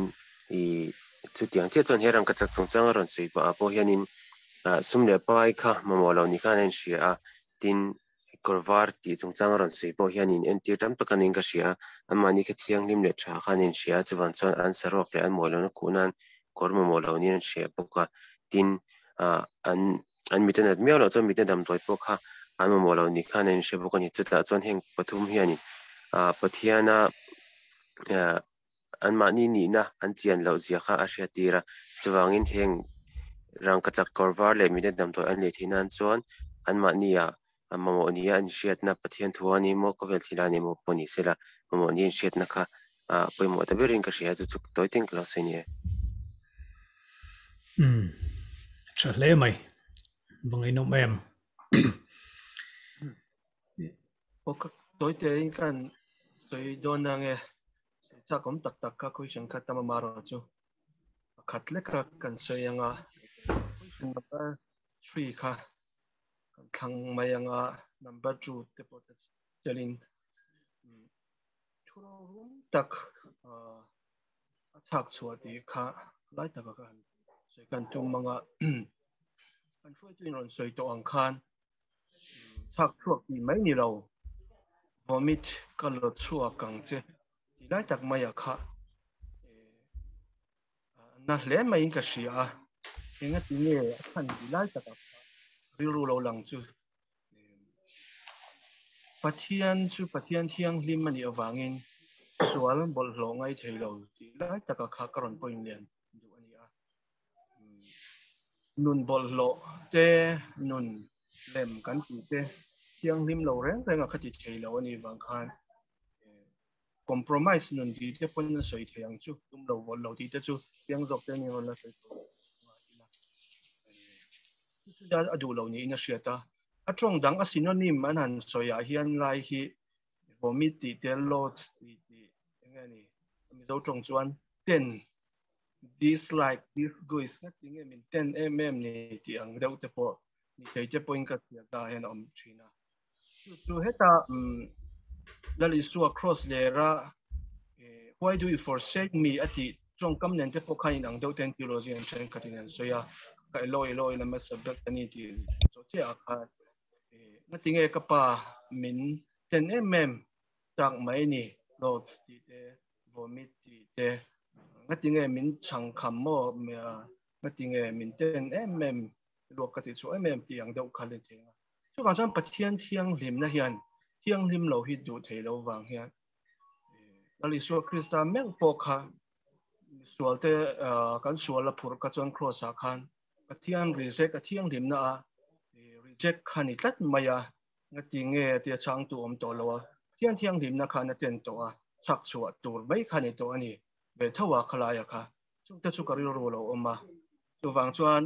ih chutiang chiah chuan he rangka chak chungchang a rawn sawi pah ah pawh hianin ah sum leh pai kha mamawh loh ni khan a inhria a tin kawr var tih chungchang a rawn sawi pawh hianin entir tam tak anin ka hria a anmahni kha thianghlim leh tha khan a inhria a chuvang chuan an saruak leh an mawi lohna khuh nan kawr mamawh loh niin an hria bawk a tin ah an an mite nat miau loh chuan mite damdawi pawh kha an mamawh loh ni khan an inhre bawk a ni. Chutah chuan heng pathum hianin ah Pathiana ah anmahni nihna an chian loh zia kha a hriat tir a. Chuvangin heng rangkachak kawr var leh mite damdawi an lei theih nan chuan anmahni ah mamawh nia an inhriatna Pathian thu a ni maw khawvel thil a ni maw pawh ni sela mamawh nia inhriatna kha ah pawimawh ta berin ka hria chu chu tawi teng ka lo sawi ni e. Umm tha hle mai va ngaihnawm em. Aw ka tawi te in kan sawi dawn ange sawi chak awm tak tak kha question kha tam ama erawh chu pakhat leka kan sawi anga question number 3 kha kan thlang mai anga number 2 te pawh te telin thu rorum tak a chhak chhuah tih kha lai taka ka han sawi kan tum anga kan hruaitu in rawn sawi tawh ang khan chhak chhuak tih mai ni lo vomit ka lo chhuak ang che tih lai tak mai a kha na hle mai in ka hria a enga ti nge a chhan tih lai taka kha Rilru lo lang chu Pathian chu Pathian thianghlim a nih avangin sual bawlhhlawh ngai thei lo tih lai taka kha ka rawn point lian duh a ni a. Nun bawlhhlawh te, nun lem kan tih te thianghlim lo reng reng a kha ti thei lo a nih vang khan compromise nun tih te pawn a sawi thei ang chu, tum lo vawlh lo tih te chu chiang zawk te ni rawn la sawi tawh chu a duh lo niin a hriat a. A tawng dang a synonym an han sawi ah hian lai hi vomit tih te, loath tih tih enge ni Mizo tawng chuan ten, dislike, disguise nga ti nge min ten em em ni tih ang deuh te pawh ni thei te pawhin ka hriat na hian a awm thin a. Chu chu heta Lal Isua cross lera why do you forsake me a tih tawngkam nen te pawh khan inang deuh ten theologian thenkhatin an sawi a, ka Eloi Eloi lama sabachthani tih zawh chiah ah khan ngatinge ka pa min ten em em tak mai ni loath tih te vomit tih te ngatinge min chhangkham maw ngatinge min ten em em luak ka tih chhuah em em tih ang deuh kha le thei ang a. Chuvang chuan Pathian thianghlimna hian thianghlim lo hi duh thei lo vang hian Lal Isua Krista meuh pawh kha misualte kan sual a phurh kha chuan cross ah khan Pathian reject a thianghlimna a reject kha ni tlat mai a, ngati nge tia chhangtu awm tawh lo a, Pathian thianghlimna khan a ten tawh a, chhak chhuah tur mai kha ni tawh a ni ve tho a khalai a kha. Chungte chu ka rilru lo awm a, chuvang chuan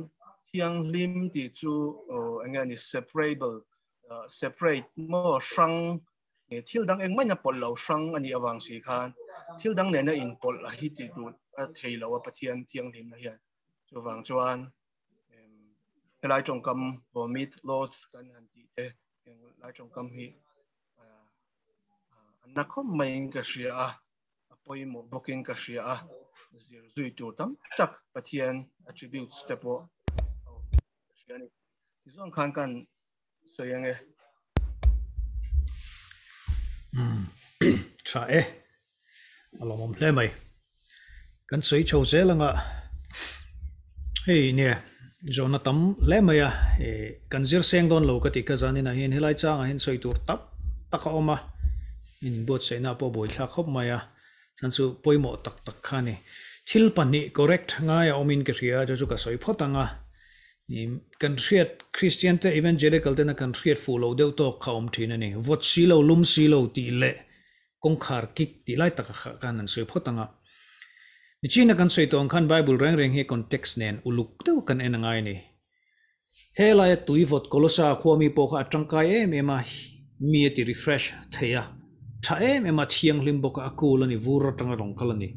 thianghlim tih chu eng nge ni separable, separate maw hrang thil dang engmah in a pawlh lo hrang a nih avang si khan thil dang nena inpawlh a hi tih duh a thei lo a Pathian thianghlimna hian. Chuvang chuan helai tawngkam vomit, loath kan han tih te helai tawngkam hi a na khawp maiin ka hria a. A pawimawh bawkin ka hria a, zir zui tur tam tak Pathian attributes te pawh a awm ka hria a ni. Tichuan khan kan sawi ang e. Tha e, a lawmawm hle mai. Kan sawi chho zel anga hei nia zawhna tam hle mai a, kan zir seng dawn lo ka tih ka zanin ah hian helai changah hian sawi tur tam tak a awm a, in buatsaihna pawh buaithlak khawp mai a, chuan chu pawimawh tak tak kha a ni. Thil pahnih correct ngai a awmin ka hria chu chu ka sawi phawt ang a, kan hriat Christian te Evangelical tena kan hriat fuh loh deuh tawk kha a awm thin a ni, vawt si lo lum si lo tih leh Kawngkhar kik tih lai taka kha khan an sawi phawt ang a. Nichina kan sawi tawh ang khan Bible reng reng hi context nen uluk deuh kan en a ngai a ni. He laia tui vawt Kolosa khua mi pawh kha a tangkai em em a, mi a ti refresh thei a, tha em em a, thianghlim bawk a, a cool a ni, vur atanga rawn kal a ni.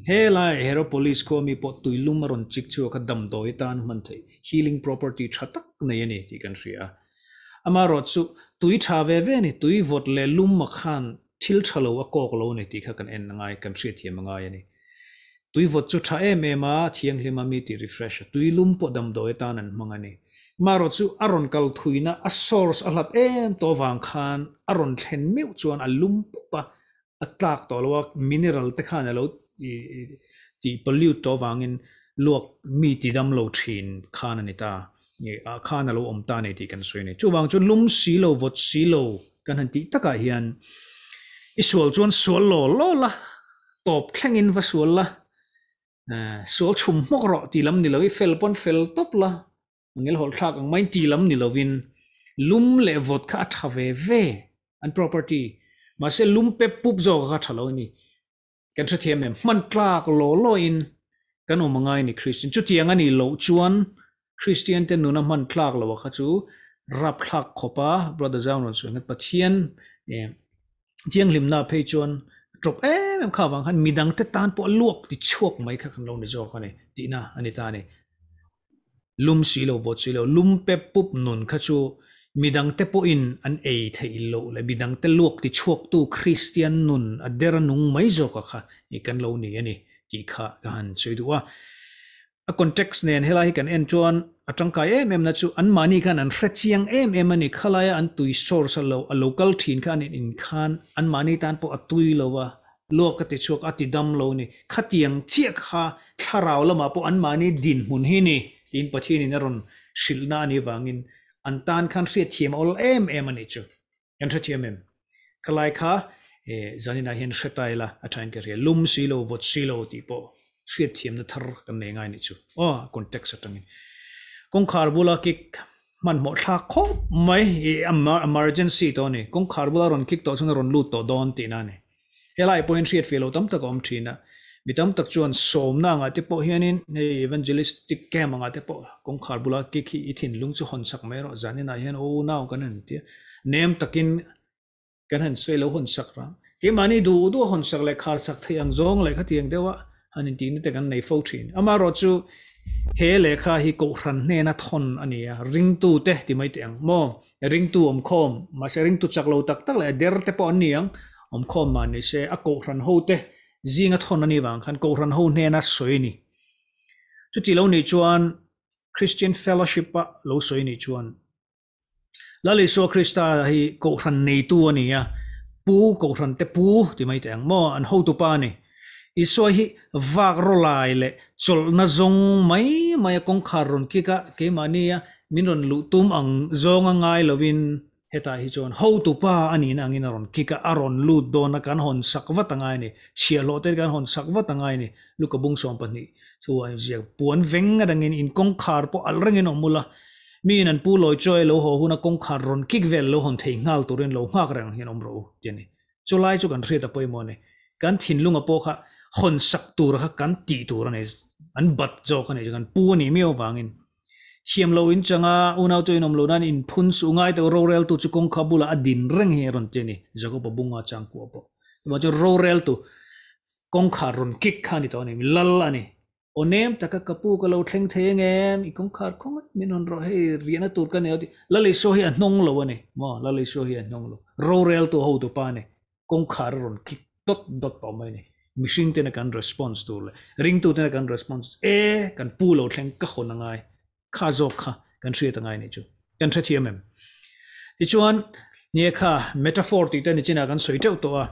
He laia Heropolis khua mi pawh tui lum a rawn chik chhuak a, damdawi atan hman theih, healing property tha tak nei a ni tih kan hria a. Amaherawh chu tui tha ve ve a ni, tui vawt leh lum a khan thil tha lo a kawk lo a ni tih kha kan en a ngai, kan hriatthiam a ngai a ni. Tui vawt chu tha em em a, thianghlim a mi ti refresh a, tui lum pawh damdawi atan an hmang a ni. Amaherawh chu a rawn kal thuina a source a hlat em tawh avang khan a rawn thlen meuh chuan a lum pup a, a tlak tawh lo a, mineral te khan a lo tih pollute tawh avangin luak mi ti dam lo thin khan a ni ta, ah khan a lo awm ta a ni tih kan sawi a ni. Chuvang chuan lum si lo, vawt si lo kan han tih takah hian i sual chuan sual law law la, tawp thlengin va sual la, sual chhum hmawk rawh tih lam ni lo, i fel pawn fel tawp la, Ngel hawlh thlak ang mai ti lam ni lovin lum leh vawt kha a tha ve ve an property mahse lum pep pup zawk kha tha lo a ni. Kan hrethiam em? Hman tlak law law in kan awm angai a ni Christian. Chutiang a nih loh chuan Christian te nuna hman tlak loh a kha chu rapthlak khawp a Brother Zau rawn sawi nghat Pathian Thianghlimna phei chuan tawp em em kha avang khan midang te tan pawh a luak ti chhuak mai kha kan lo ni zawk a ni tihna a ni ta a ni. Lum si lo, vawt si lo, lum pep pup nun kha chu midang te pawhin an ei theih loh leh midang te luak ti chhuaktu Kristian nun a der a nung mai zawk a kha i kan lo ni a ni tih kha ka han sawi duh a. A context nen helai hi kan en chuan a tangkai em em na chu anmahni khan an hre chiang em em a ni. Khalaia an tui source a lo a lo kal thin kha an in in khan anmahni tan pawh a tui lo a, luak a ti chhuak a ti dam lo a ni. Khatiang chiah kha thlarau lamah pawh anmahni dinhmun hi ni tiin Pathianin a rawn hrilhna a nih vangin. An tan khan hriat thiam a awl em em a nih chu. Kan hrethiam em? Khalai kha zaninah hian hre ta ila a thain ka hria. Lum si lo, vawt si lo tih pawh hriatthiamna thar kan nei ngai nih chu. Aw, context atangin. Kawngkhar bula kick hmanhmawh thlak khawp mai i emergency tawh a ni. Kawngkhar bula rawn kick tawh chuan a rawn lut tawh dawn tihna a ni. Helai pawhin hriatfiah loh tam tak a awm thin a. Mi tam tak chuan sawmna angah te pawh hianin hei evangelistic camp angah te pawh kawngkhar bula kick hi i thinlung chu hawn sak mai rawh. Zaninah hian aw nau kan han ti a, nem takin kan han sawi lo hawn sak rang. Keimahni duh duh a hawn sak leh khar sak theih ang zawng leh khatiang deuha han intihna te kan nei fo thin. Amaherawhchu he lehkha hi Kohhran hnena thawn a ni a, ringtute ti mai teh ang maw? Ringtu awmkhawm, mahse ringtu chak lo tak tak leh a der te pawh an ni ang, awmkhawm mah ni se a Kohhran hote zinga thawn a nih vang khan Kohhran ho hnena sawi a ni. Chuti lo nih chuan Christian Fellowship-a lo sawi nih chuan Lal Isua Krista hi Kohhran neitu a ni a, Pu, Kohhran te Pu ti mai teh ang maw, an hotupa a ni. Isua hi vak rawlai leh chawlhna zawng mai mai a kawngkhar rawn kik a, keimahnia min rawn luh tum ang zawnga ngai lovin hetah hi chuan hotupa a nihna angin a rawn kik a, a rawn lut dawn a, kan hawn sak vat a ngai a ni. Chhiahhlawh te kan hawn sak vat a ngai a ni. Luka bung 12 chu a inziak. Puan veng atangin in kawngkhar pawh alh rengin awm ula, Mi in an pu lawi chawi lo haw huna kawngkhar rawn kik vel lo hawn thei nghal turin lo nghak reng hian awm rawh u ti a ni. Chu lai chu kan hriat a pawimawh a ni. Kan thinlunga pawh kha hawn sak tur kha kan tih tur a ni. An bat zawk a ni chu kan pu a nih miau avangin. Thiam lo in changa unau chu in awm lo nan in phun suh ngai tawh roreltu chu kawngkha bulah a din reng hi a rawn ti a ni. Jakob-a bunga changkua pawh. Chuvang chuan roreltu kawngkhar rawn kik kha a ni tawh a ni. Lal a ni. Aw nem taka ka pu ka lo thleng thei ang em? I kawngkhar khawngaih min hawn rawh hei riahna tur ka nei aw tih. Lal Isua hi a hnawng lo a ni maw? Lal Isua hi a hnawng lo. Roreltu hotu pa a ni. Kawngkhar a rawn kik dawt dawt tawh mai a ni. Mihring tena kan response tur leh ringtu tena kan response e kan pu lo thleng ka hawn a ngai. Kha zawk kha kan hriat a ngai nih chu. Kan hrethiam em? Tichuan, nie kha metaphor tih te nichinah kan sawi teuh tawh a.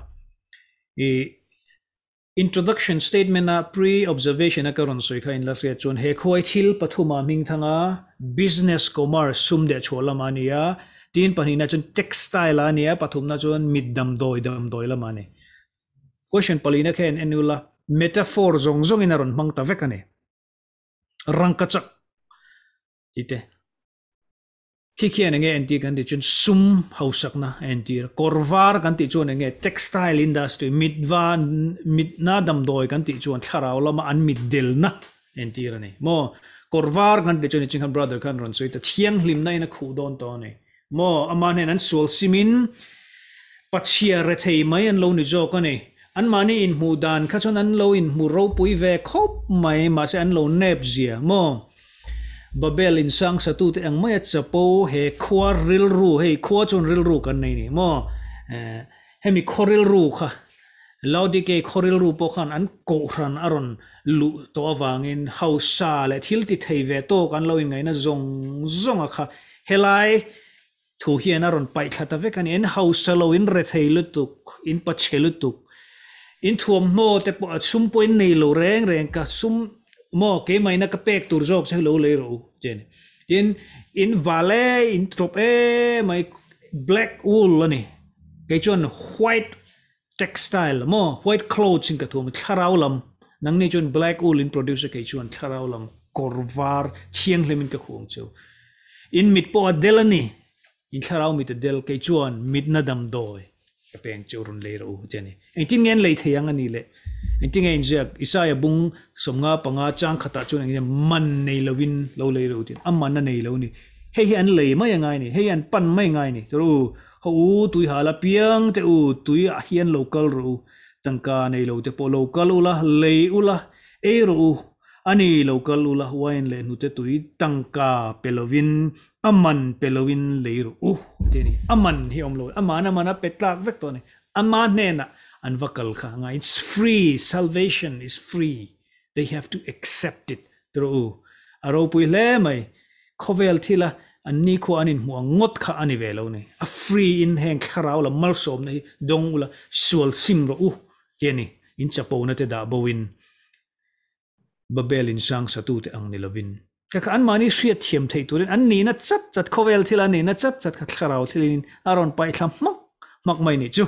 I Introduction statement a pre-observation a ka rawn sawi kha in la hriat chuan he khuai thil pathuma hming thanga business commerce sum deh chhuah lamah a ni a, tin pahnihna chuan textile ah a ni a, pathumna chuan mit damdawi damdawi lamah a ni. Question palina kha en en ula metaphor zawng zawngin a rawn hmang ta vek a ni. Rangkachak tih te. Khi khian enge entir kan tih chuan sum hausakna a entir a, kawr var kan tih chuan enge textile industry, mit va mitna damdawi kan tih chuan thlarau lama an mit delna a entir a ni maw? Kawr var kan tih chuan niching khan brother khan rawn sawi ta thianghlimna in a khuh dawn tawh a ni maw? Amah hnen an sual simin pachhia rethei mai an lo ni zawk a ni. Anmahni inhmuh dan kha chuan an lo inhmu ropui ve khawp mai mahse an lo nep zia maw? Babel in sang satute ang maia chapo he khua rilru, hei khua chuan rilru kan nei ni maw? Hemi khaw rilru kha Laodike khaw rilru pawh khan an kohhran a rawn luh tawh avangin hausa leh thil ti thei ve tawk an lo inngaihna zawng zawnga kha helai thu hian a rawn paih thla ta vek a ni. In hausa lo, in rethei lutuk, in pachhe lutuk, in thuamhnaw te pawh a sum pawh in nei lo reng reng ka sum maw keimahina ka pek tur zawk che hi lo lei rawh u ti a ni. Tin, in val e, in tawp e mai black wool a ni. Kei chuan white textile maw white clothes in ka thuam a, thlarau lam nangni chuan black wool in produce a kei chuan thlarau lam kawr var thianghlim in ka khuang chu. In mit pawh a del a ni, in thlarau mit a del kei chuan mitna damdawi ka peng chu rawn lei rawh u ti a ni. Engtin nge an lei thei ang a ni le? Engtin nge inziak? Isaiah bung 55 chang khatah chuan engtin nge man nei lovin lo lei rawh u ti a ni. A man a nei lo a ni. Hei hi an lei mai a ngai a ni, hei hi an pan mai a ngai a ni. Tawh rawh u, Haw u, tui hal a piang teh u, tui ah hian lo kal rawh u, tangka nei lo te pawh lo kal ula, lei ula, ei rawh u, a ni lo kal ula, wine leh hnute tui tangka pe lovin, a man pe lovin lei rawh u, ti a ni. A man hi a awm lo, a man a man a pe tlak vek tawh a ni. Ama hnenah an va kal kha a ngai, it's free, salvation is free, they have to accept it, ti rawh u. A ropui hle mai, Khawvel thila an nikhua an inhmuh ang ngawt kha a ni ve lo ni. A free in heng thlarau lam malsawmna hi dawng ula sual sim rawh u ti a ni. In chapona te dah bo in Babel in sang satute ang ni lovin. Ka kha an mahni hriat thiam theih turin an nihna chat chat khawvel thil an nihna chat chat kha thlarau thilin a rawn paih thla hmak hmak mai nih chu.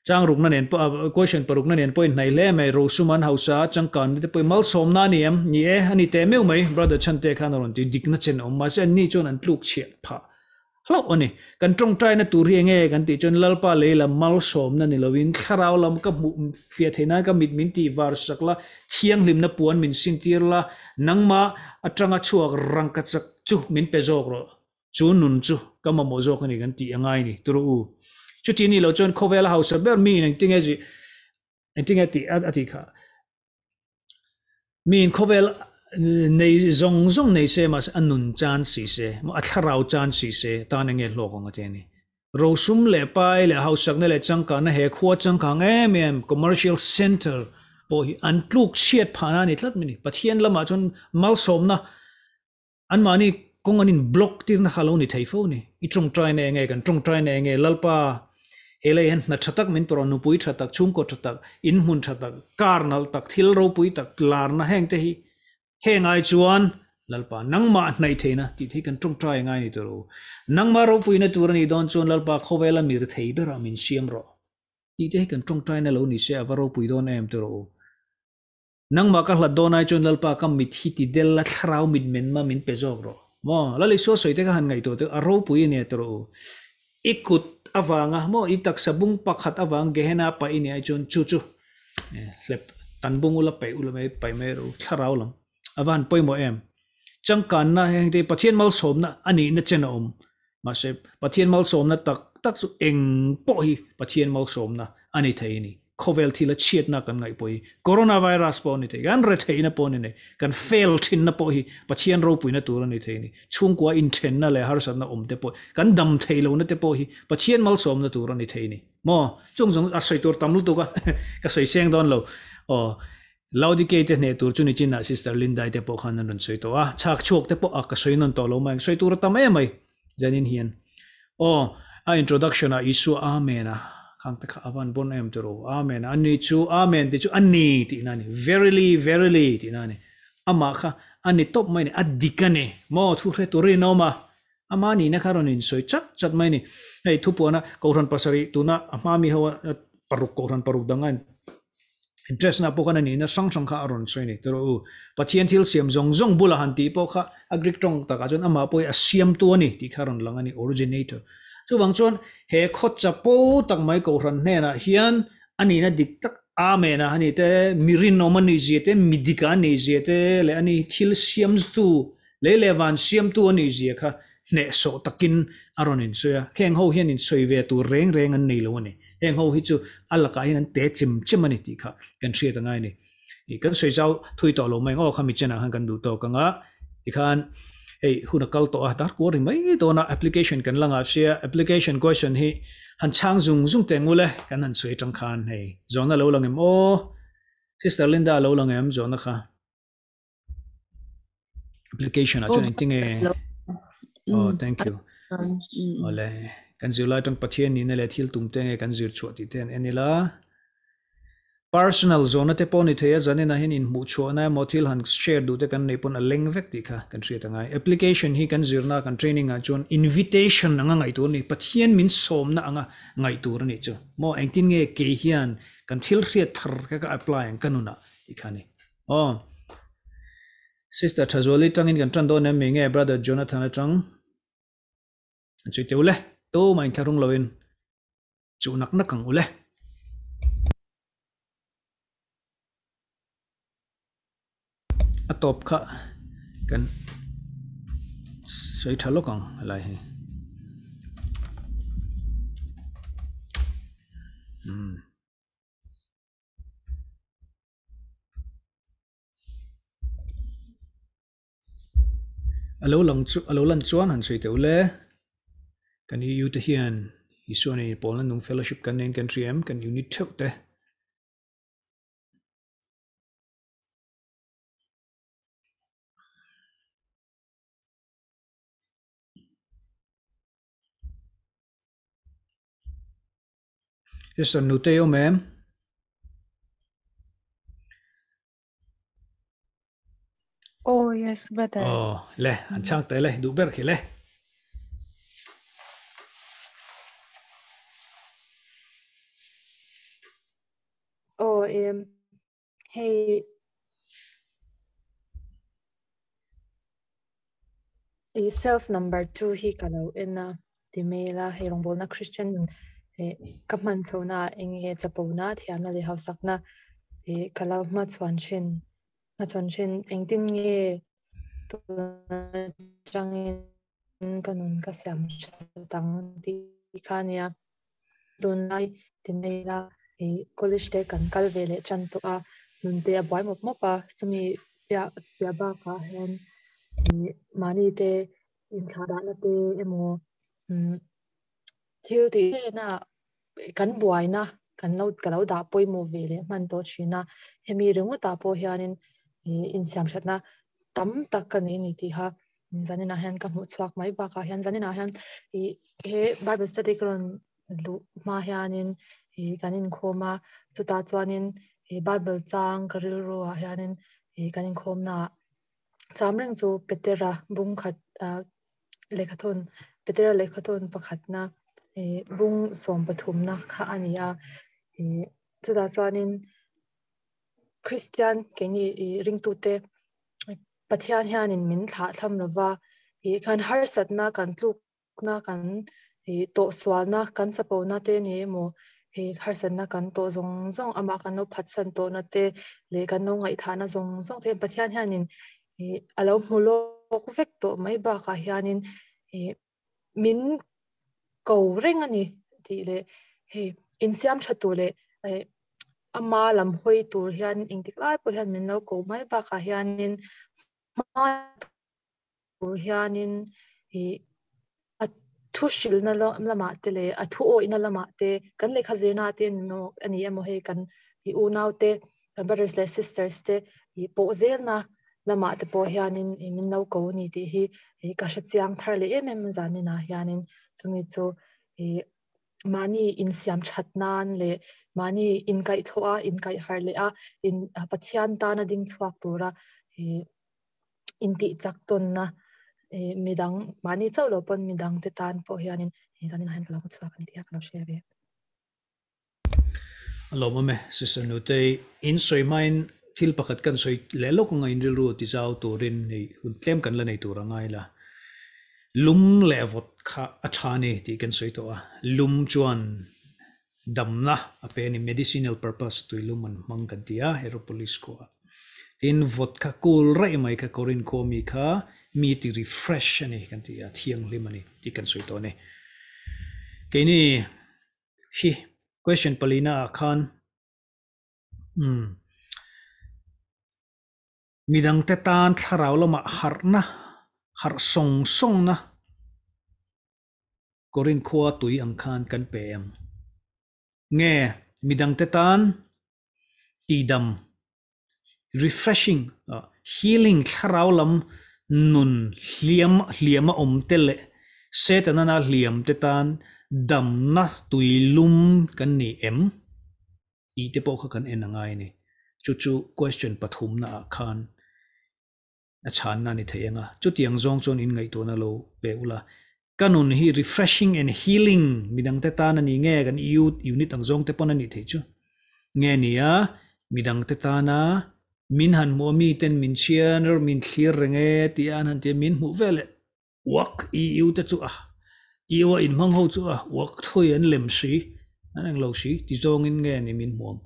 Chang rukna nen pawh question parukna nen pawh inhnaih hle mai Rosum an hausa a changkanna te pawh malsawmna a ni em? Ni e, a ni teh meuh mai Brother Chhante khan a rawn ti dikna chen a awm mahse anni chuan an tluk chhiah phah hlauh a ni. Kan tawngtaina tur hi enge kan tih chuan Lalpa lei lam malsawmna ni loin thlarau lam ka hmuh fiah theih nan ka mit min tih var sak la, thianghlimna puan min sintir la, nangmah atanga chhuak rangkachak chu min pe zawk rawh. Chu nun chu ka mamawh zawk a ni kan tih a ngai ni turu u. Chuti ni lo chuan khawvela hausa ber mi in engtinge engtinge tih a tih kha. Miin khawvel nei zawng zawng nei se mahse a nun chan si se, a thlarau chan si se tan enge hlawk ang a ti a ni. Rosum leh pai leh hausakna leh changkanna he khua changkang em em commercial centre pawh hi an tluk chhiat phahna a ni tlat mai a ni. Pathian lamah chuan malsawmna anmahni kawng an in block tirna kha lo ni thei fo a ni. I tawngtaina enge kan tawngtaina enge Lalpa he lei hian hna tha tak min pawh rawh, nupui tha tak, chhungkaw tha tak, in hmun tha tak, car nalh tak, thil ropui tak, larna heng te hi heng ai chuan Lalpa nangmah hnaih theihna tih te hi kan tawngtai ngai ni tur u. Nangmah ropuina tur a nih dawn chuan Lalpa khawvela mir thei berah min siam rawh tih te hi kan tawngtaina lo ni se a va ropui dawn em tur u. Nangmah ka hlat dawn ai chuan Lalpa ka mit hi ti del la thlarau mit men ma min pe zawk rawh. Maw? Lal Isua sawi te kha han ngaihtuah teh a ropui a nia ti rawh u. I kut avanga maw i taksa bung pakhat avang Gehenna paih i nih ai chuan chu chu hlep tan bung ula paih ula mai paih mai rawh u thlarau lam a va han pawimawh em. Changkanna heng te Pathian malsawmna a nihna chen a awm. Mahse Pathian malsawmna tak tak chu eng pawh hi Pathian malsawmna a ni thei a ni. Khawvel thil a chhiatna kan ngaih pawh hi coronavirus pawh a ni thei, kan retheihna pawh a ni nei, kan fail thinna pawh hi Pathian ropuina tur a ni thei a ni. Chhungkua inthenna leh harsatna awm te pawh, kan dam theih lohna te pawh hi Pathian malsawmna tur a ni thei a ni. Maw? Chung zawng a sawi tur tam lutuk a, ka sawi seng dawn lo. Aw, Laodikei te hneh tur chu ni chinah Sister Lindai te pawh khan an rawn sawi tawh a, chhak chhuak te pawh a ka sawi nawn tawh lo mai ang, sawi tur a tam em mai. Zanin hian aw a introduction ah Isua Amen a khang te kha a van bon em tiro Amen a ni chu Amen tih chu a ni tihna a ni verily verily tihna a ni amah kha a ni tawp mai a ni a dik a ni maw thu hre tur rinawm a ama nihna kha rawn insawi chat chat mai a ni hei thupuana kohhran pasarih tuna a hma mi ho a paruk kohhran paruk dang a Interest na pawh khan a nihna hrang hrang kha a rawn sawi a ni. Tawh u, Pathian thil siam zawng zawng bula han tih pawh kha a Greek tawng takah chuan amah pawh hi a siamtu a ni tih kha a rawn lang a ni, originator. Chuvang chuan he khaw chapo tak mai Kohhran hnenah hian a nihna dik tak Amen a ni te, mi rinawm a nih zia te, mi dik a nih zia te leh a ni thil siamtu, lei leh van siamtu a nih zia kha hnehsawh takin a rawn insawi a, heng ho hian insawi ve tur reng reng an nei lo a ni. Heng ho hi chu a lakah hian an te chim chim a ni tih kha kan hriat a ngai a ni. Ih kan sawi zau thui tawh lo mai ang aw kha mi chenah khan kan duh tawk ang a, tikhan hei hun a kal tawh a, dar kuar ri mai dawn a, application kan la ngah sia, application question hi han chhang zung zung teh ngul e, kan han sawi atang khan hei zawhna lo lang em aw, Sister Linda lo lang em zawhna kha. Application ah chuan engtin nge? Oh, thank you. Ole, kan zir lai tang Pathian nihna leh thil tum te nge kan zir chhuah tih te an en ila. Personal zawhna te pawh ni thei a, zanin ah hian inhmuh chhuahna emaw thil han share duh te kan neih pawn a leng vek tih kha kan hriat a ngai. Application hi kan zirna kan training ah chuan invitation anga ngaih tur a ni, Pathian min sawmna anga ngaih tur a nih chu. Maw engtin nge kei hian kan thil hriat thar kha ka apply ang ka nunah tih kha a ni. Aw. Sister Thazuali tangin kan tan dawn em mi nge Brother Jonathan atang an chui teu le tu mah inthlahrung loin chuh nak nak ang u le. A tawp kha kan sawi tha lawk ang helai hi. Umm. A lo lang chu a lo lan chuan han sawi teh u le. Kan EU te hian Isua nen inpawlna nung fellowship kan nen kan hria em kan unit theuh te. Sister Nutei awm em? Awi. yes brother. Oh le an chang te le du ber khi le. Oh hey i self number 2 hi kalo ena ti mela hei rongbol na Christian ka man chona enge chapona thiamna le hausakna e kala ma chuan thin ma chuan thin engtin nge tu changin kanun ka siam tang ti khania don lai ti mela e college te kan kal ve le chan to a nun te a boy mop mop a chumi pya pya ba ka hen mani te in thla na te emo thil ti na kan buai na kan lo ka lo da poi mo ve le man to china hemi ringu ta po hianin in siam thatna tam tak kan ni ti ha zanina hian ka hmu chuak mai ba ka hian zanina hian i he bible study kron lu ma hianin i kanin khoma chuta chuanin i bible chang ka ril ro a hianin i kanin khom na chamreng chu petera bung khat lekhathon petera lekhathon pakhat na bung som pathum na kha ani a chuta chuanin Christian keni i ring tu te Pathian hianin min thla tham lova i kan har satna kan tluk na kan i to swalna kan chapo na te ni mo he har satna kan to zong zong ama kan lo phat san to na te le kan no ngai tha na zong zong te Pathian hianin i alo hmulo ku vek to mai ba ka hianin i min ko reng ani ti le he in siam thatu le ama lam hoi tur hian ingtik lai po hian min lo ko mai ba ka hianin ma tur hianin i a thu shil na lo lama te le a thu oi na lama te kan le khazir na te no ani emo he kan i u nau te brothers le sisters te i po zel na lama te po hianin i min lo ko ni ti hi i ka sha chiang thar le em em zani na hianin chumi chu i mani in siam that nan le mani in kai thoa in kai har le a in Pathian ta na ding chuak tura i in ti chak ton na midang mani chau lo pon midang te tan po hianin i zanin han lo chuak ani ti ka lo share ve alo ma me sister nu te in soi main thil pakhat kan soi le lo ko ngai in ru ti zau turin nei hun tlem kan la nei tur angai la lum le vot kha a thani ti kan soi to a lum chuan damna a pe ni medicinal purpose tui lum an mang kan tia Heropolis ko tin vot kha kul rai mai kha korin ko mi kha mi ti refresh ani kan tia thiang lim ani ti kan soi to ne keini hi question palina khan midang te tan thlarau lama harna har song song na korin khua tui ang khan kan pem nge midang te tan ti dam refreshing healing thlarau lam nun hliam hliama om te le setana na hliam te tan dam na tui lum kan ni em i te po kha kan en angai ni chu chu question pathum na khan a chan na ni theianga chu tiang zong chon in ngai to na lo pe ula kanun hi refreshing and healing midang te ta na ni nge kan youth unit ang zong te pon ani thei chu nge nia midang te ta na min han mo mi ten min chian or min thlir renge ti an han te min mu vele wak eu te chu a eu in mang ho chu a wak thoi an lem si an ang lo si ti zong in nge ni min muang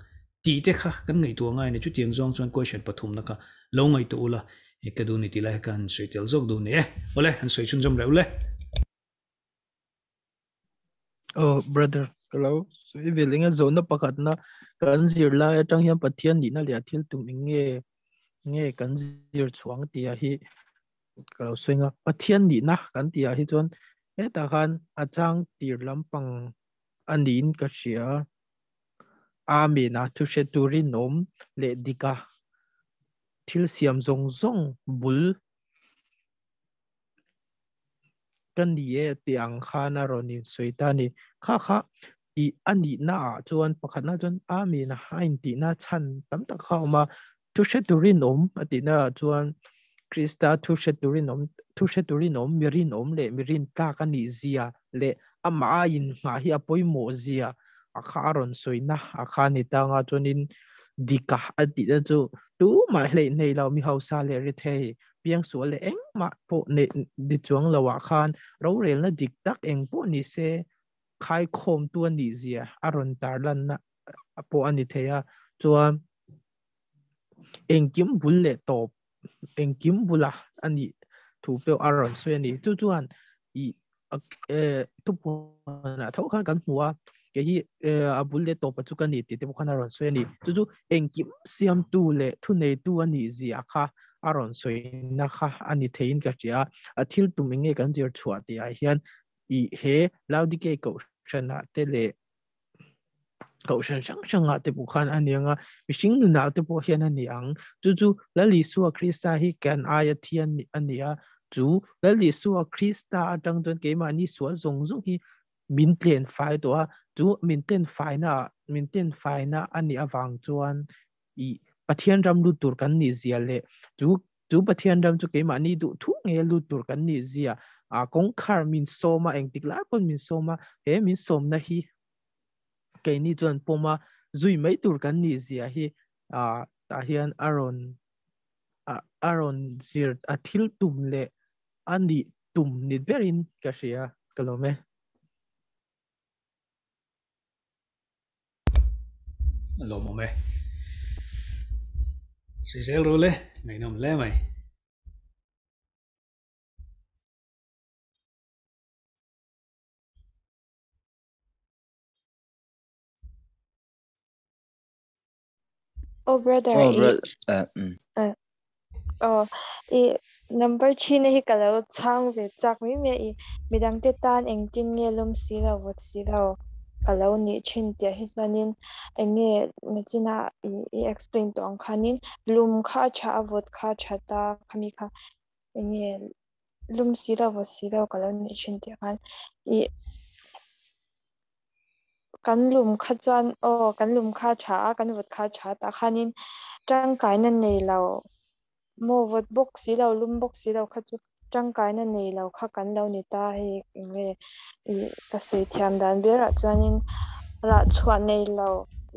ti te kha kan ngai tu ngai ni chu tiang zong chuan question pathum na ka lo ngai tu ula e ka du ni ti lai kan soi tel zok du ni e ole han soi chun jom re ule. Oh brother hello so i velinga zona pakhat na kan zir lai atang hian Pathian ni na le thil tum nge nge kan zir chuang tia hi ka lo soinga Pathian ni na kan tia hi chuan heta khan achang tir lampang anin ka hria amen a thu hre turin awm le dika thil siam zawng zawng bul kan ni e ti ang khan a rawn in sawi ta ni kha kha i ani na ah chuan pakhat na chuan amen a in tih na chhan tam tak kha awm a thu hre turin awm a tih na ah chuan Krista thu hre turin awm thu hre turin awm mi rinawm leh mi rintlak a nih zia leh amah a inngah hi a pawimawh zia a kha a rawn sawina a kha a ni ta anga chuanin dika a tihna chu tumah hleih nei lo mi hausa leh rethei piangsual leh engmah pawh neih ni chuang loah khan rorelna dik tak eng pawh ni se khaikhawmtu a nih zia a rawn tarlanna pawh a ni thei a, chuan engkim bul leh tawp engkim bula a nih thu pawh a rawn sawi a ni. Chu chuan ih thupuanah tho khan kan hmu a, kei hi a bul leh tawpa chu ka ni tih te pawh khan a rawn sawi a ni. Chu chu engkim siamtu leh thuneitu a nih zia kha a rawn sawina kha a ni theiin ka hria a, a thil tum eng nge kan zir chhuah tih ah hian ih he Laodikei kohhranah te leh kohhran hrang hrangah te pawh khan a ni ang a, mihring nunah te pawh hian a ni ang. Chu chu Lal Isua Krista hi kan aia thi a ni a, chu Lal Isua Krista atang chuan keimahni sual zawng zawng hi min tlen fai tawh a, chu min tlen faina min tlen faina a nih avang chuan ih Pathian ram lut tur kan nih zia leh chu chu Pathian ram chu keimahni duh thu nge lut tur kan nih zia a kawngkhar min sawm a, engtik lai pawn min sawm a, he min sawmna hi keini chuan pawma zui mai tur kan nih zia hi ah tah hian a rawn a rawn zir a thil tum leh a nih tum ni berin ka hria ka lawm e. A lawmawm e. Sawi zel ru le, ngaihnawm hle mai. Oh brother Oh i brother eh um. eh oh i number 3 na hi ka lo chhang ve chak mai mai i midang te tan engtin nge lawm si lo vawt si lo ka lo nih thin tih ah hi chuanin eng nge nachina i i explain tawh ang khanin lum kha a tha a vawt kha a tha ta khami kha eng nge lum si lo vawt si lo ka lo nih thin tih ah khan i kan lum kha chuan aw kan lum kha a tha a kan vawt kha a tha tah khanin tangkaina nei lo maw vawt bawk si lo lum bawk si lo kha chu tangkaina nei lo kha kan lo ni ta hei eng nge ih ka sawi thiam dan berah chuanin rah chhuah nei lo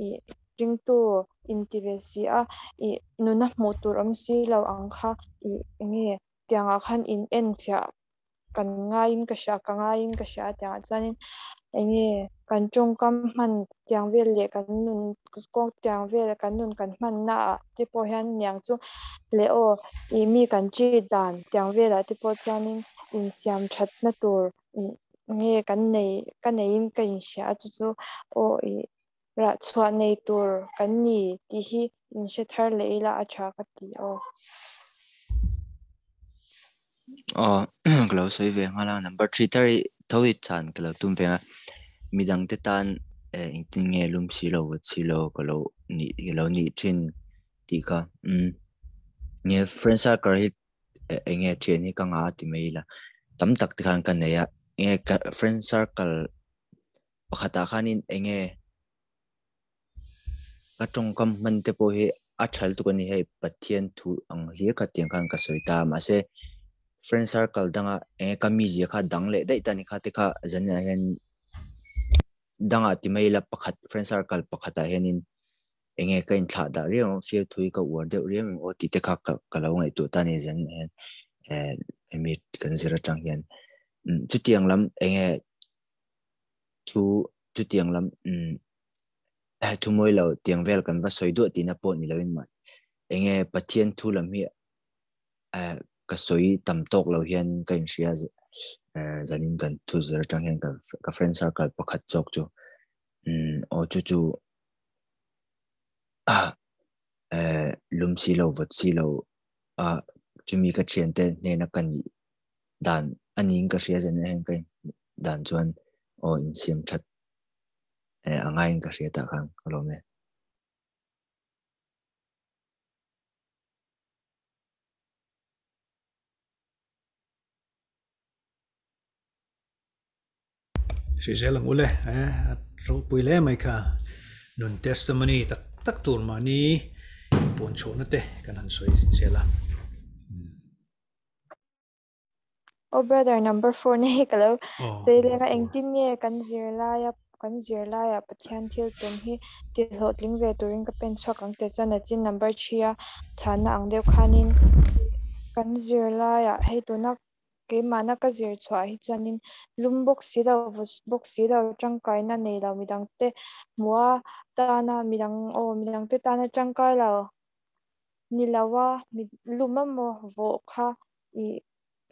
ih ringtu inti ve si a ih nuna hmuh tur awm si lo ang kha ih eng nge tiangah khan in en fiah kan ngaiin ka hria ka ngaiin ka hria tiangah chuanin eng nge kan tawngkam hman tiang vel leh kan nun kawng tiang vel kan nun kan hmanna ah te pawh hian niang chu leh aw ih mi kan treat dan tiang velah te pawh chuanin insiam thatna tur nge kan nei ka neiin ka inhria a chu chu aw ih rah chhuah nei tur kan ni tih hi inhre thar leh ila a tha ka ti aw. Aw ka lo sawi ve nghal a number 3 thar hi tho hi chan ka lo tum ve a midang te tan eh engtin nge lum si lo vawt si lo ka lo nih ka lo nih thin tih kha umm nge friend circle hi eng nge thian hi ka ngah ti mai ila tam tak te khan ka nei a enge ka friend circle pakhatah khanin eng nge ka tawngkam hman te pawh hi a tha lutuk a ni hei Pathian thu ang hlir kha tiang khan ka sawi ta mahse friend circle danga eng nge ka mizia kha dang leh daih ta ni kha te kha zanah hian dangah ti mai ila pakhat friend circle pakhatah hianin eng nge ka inthlah dah riau ang fiam thu hi ka uar deuh riau ang aw tih te kha ka lo ngaihtuah ta a ni zanah hian eh hemi kan zir atang hian chutiang lam eng nge thu chutiang lam um thu mawi lo tiang vel kan va sawi duah tihna pawh ni loin mah enge Pathian thu lam hi eh ka sawi tam tawk lo hian ka inhria eh zanin kan thu zir atang hian ka ka friend circle pakhat zawk chu um aw chu chu eh lum si lo vawt si lo a chumi ka thiante hnena ka nih dan a niin ka hria zanin hian ka dan chuan aw insiam that eh a ngaiin ka hria tah khan ka lawm e. Hrizel ang ule eh a ropui hle mai kha nun testimony tak tak tur mahni inpuan chhuahna te kan han sawi zel a. Oh brother number 4 na hi ka lo Oh, sei number lenga 4. Engtin nge kan zirlaia kan zirlaia Pathian thil tum hi ti hlawhtling ve turin ka pen chhuak ang te chuan a chin number 3 a chhana ang deuh khanin kan zirlaia hei tuna keimahna ka zir chhuah hi chuanin lum bawk si lo vawt bawk si lo tangkaina nei lo midang te hmuha tana midang aw midang te tana tangkai lo ni loa mi lum emaw vawh kha ih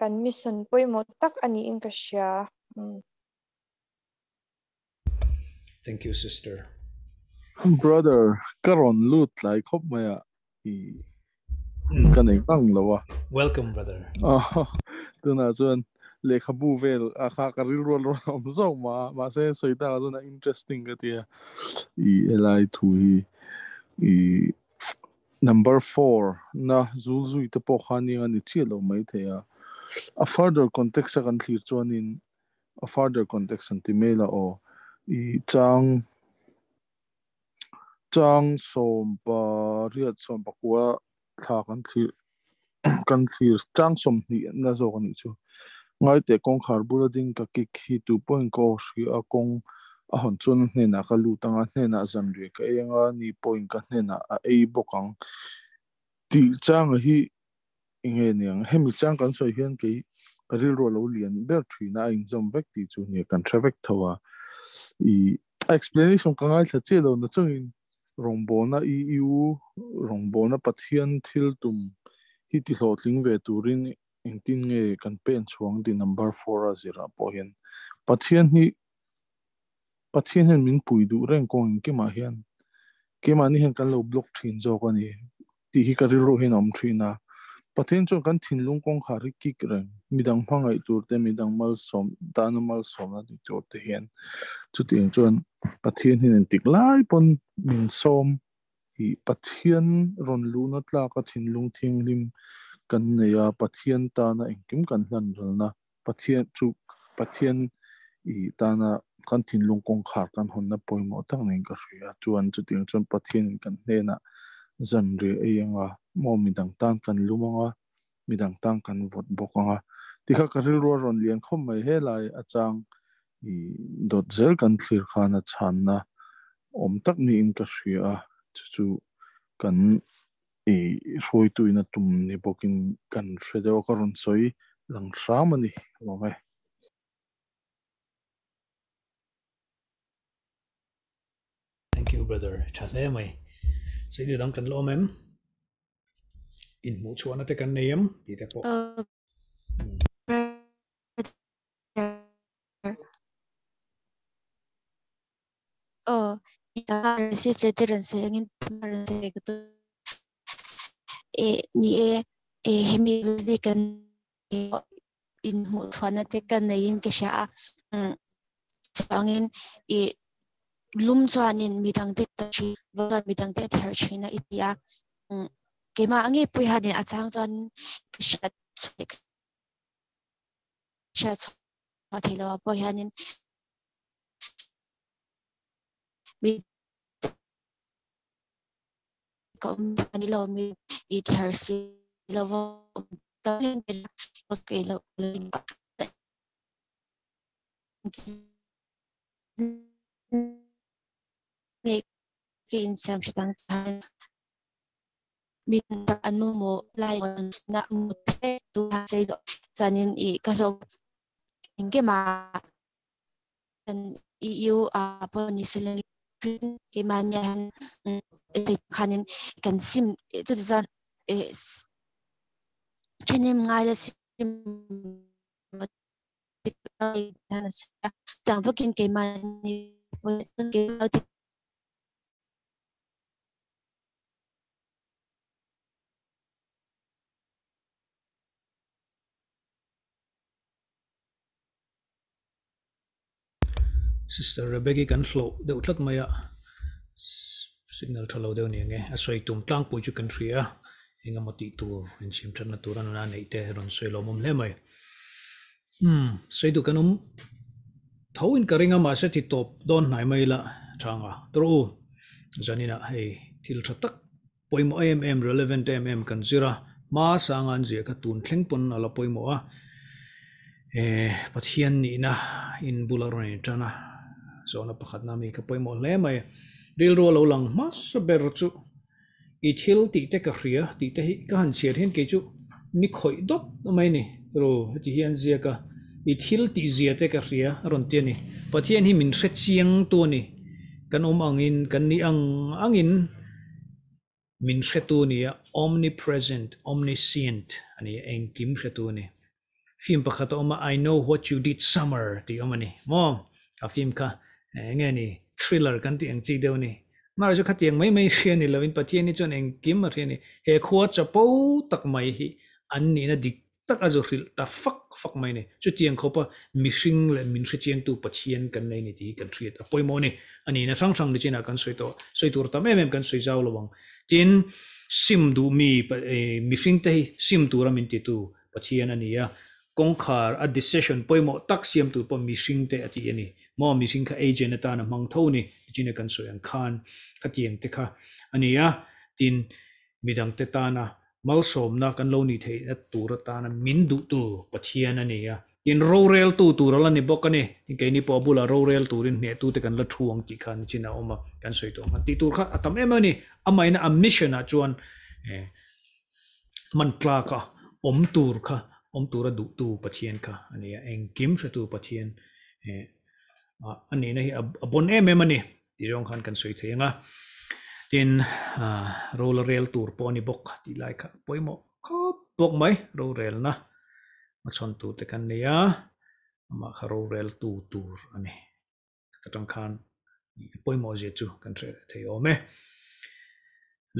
kan mission pawimawh tak ani in ka hria. Thank you sister. Brother ka rawn lut tlai khawp mai a i ka nei ngang lo a. Welcome brother. Tunah chuan lehkhabu vel a kha ka rilru a rawn awm zawk mah a mahse sawi takah chuan a interesting ka ti a i helai thu hi i number 4 na zul zui te pawh kha nia ni chiah lo mai thei a a further context a kan thlir chuanin a further context an ti mai la aw i chang chang sawm pariat sawm pakua thla kan thlir kan thlir chang sawmhnih na zawk anih chu ngai teh kawngkhar bula ding ka kik hi tu pawhin ka aw hria a kawng a hawn chuan a hnenah ka lut anga hnenah zanriah ka ei anga ni pawhin ka hnenah a ei bawk ang tih changa hi enge niang hemi chang kan sawi hian kei ka rilru a lo lian ber thina a inzawm vek tih chu nia kan hre vek tho a i explanation ka ngaithla chiah lo na chungin rawngbawlna EU rawngbawlna Pathian thil tum hi ti hlawhtling ve turin engtin nge kan pen chhuang ti number 4 a zirah pawh hian Pathian hi Pathian hian min pui duh reng kawng engkimah hian keimahni hian kan lo block thin zawk ani tih hi ka rilru hian a awm thin a Pathian chuan kan thinlung kawngkhar hi kik reng midang hmangaih tur te midang malsawm tana malsawmna ti tur te hian chutiang chuan Pathian hian engtik lai pawn min sawm i Pathian rawn luhna tlaka thinlung thianghlim kan nei a Pathian tana engkim kan hlan ralna Pathian chu Pathian i tana kan thinlung kawngkhar kan hawnna pawimawh tak niin ka hria chuan chutiang chuan Pathian in kan hnenah zanriah ei anga maw midang tan kan lum anga midang tan kan vawt bawk anga tikha ka rilru a rawn lian khawp mai helai a chang i dawt zel kan thlir khan a chhanna awm tak niin ka hria a chu chu kan i hruaitu in a tum ni bawkin kan hre deuh a ka rawn sawi lang hram ani lawm e. Thank you brother tha hle mai sei ni dang kan la awm em in hmuh chhuahna te kan nei em tih te pawh. Oh, sister te rawn sawi angin rawn sawi ka tum e ni e e hemi ni kan in hmuh chhuahna te kan neiin ka hria a chuangin i lum chuanin midang te chuan midang te ther thina i ti a keimah ange pui hanin a chang chuan hriat hriat chhuah thei lo ah pawh hianin mi ka awm ani lo mi i ther si lo ke in siam hritang mi an mu mo lai na mu the tu sei do chanin i ka lo engke ma kan EU a po ni selen ke ma ni han khanin kan sim chu chuan e thenem ngai la sim tang bokin ke ma ni ke Sister Rebecca kan hlo deuh tlat mai a signal tha lo deuh ni ange a sawi tum tlangpui chu kan hria engemaw tih tur insiam thatna tur a nuna neih te rawn sawi lawm awm hle mai sawi duh kan awm tho in ka ring a mahse ti tawp dawn hnai mai la thanga tawrh u zanina hei thil tha tak pawimawh em em relevant em em kan zir a hma sanga an ziah kha tun thleng pawn a la pawimawh a. E Pathian nihna in bula rawn in tan a, zawhna pakhatna mi ka pawimawh hle mai. Rilru a lo lang hmasa ber chu i thil tih te ka hria tih te hi ka han chhiar hian kei chu mi khawih dawt mai a ni. Ru heti hian ziak a, i thil tih zia te ka hria a rawn ti a ni. Pathian hi min hre chiang tu a ni. Kan awm angin, kan nih ang angin min hretu a ni a, omnipresent, omniscient a ni a, engkim hretu a ni. Film pakhat a awm a, I know what you did summer tih a awm a ni maw? A film kha eng nge ni, thriller kan tih ang chi deuh a ni. Amaherawhchu chu khatiang mai mai hria ni loin Pathian hi chuan engkim a hria a ni. He khua chapo tak mai hi an nihna dik tak a zu hrilh ta fak fak mai a ni. Chutiang khawpa mihring leh min hrechiangtu Pathian kan nei a ni tih hi kan hriat a pawimawh a ni. A nihna hrang hrang nichinah kan sawi tawh, sawi tur tam em em kan sawi zau lo ang. Tin, sim duh mi mihringte hi sim tura min titu Pathian a ni a, kawngkhar a decision pawimawh tak siam tur pawh mihringte a ti a ni. Maw mihring kha agent atan a hmang tho a ni, nichin kan sawi ang khan khatiang te kha a ni a. Tin, midangte tana Malsawmna kan lo nih theihna tur atana min duhtu Pathian a ni a, tin roreltu tur a la ni bawk a ni. Tin keini pawh a bulah rorel turin hnehtute kan la thu ang tih kha nichin a awm a, kan sawi tawh ang khan tih tur kha a tam em a ni. Amahin a mission ah chuan hman tlaka awm tur kha awm tura duhtu Pathian kha a ni a, engkim hretu Pathian a nihna hi a bon em em a ni. Ti zawng khan kan sawi thei ang a, tin rol a rel tur pawh a ni bawk tih lai kha pawimawh khawp bawk mai, rorelna hmachhawn tur te kan nei a, amah kha rorel tu tur a ni. Ka tang khan pawimawh zia chu kan hre leh thei awm e.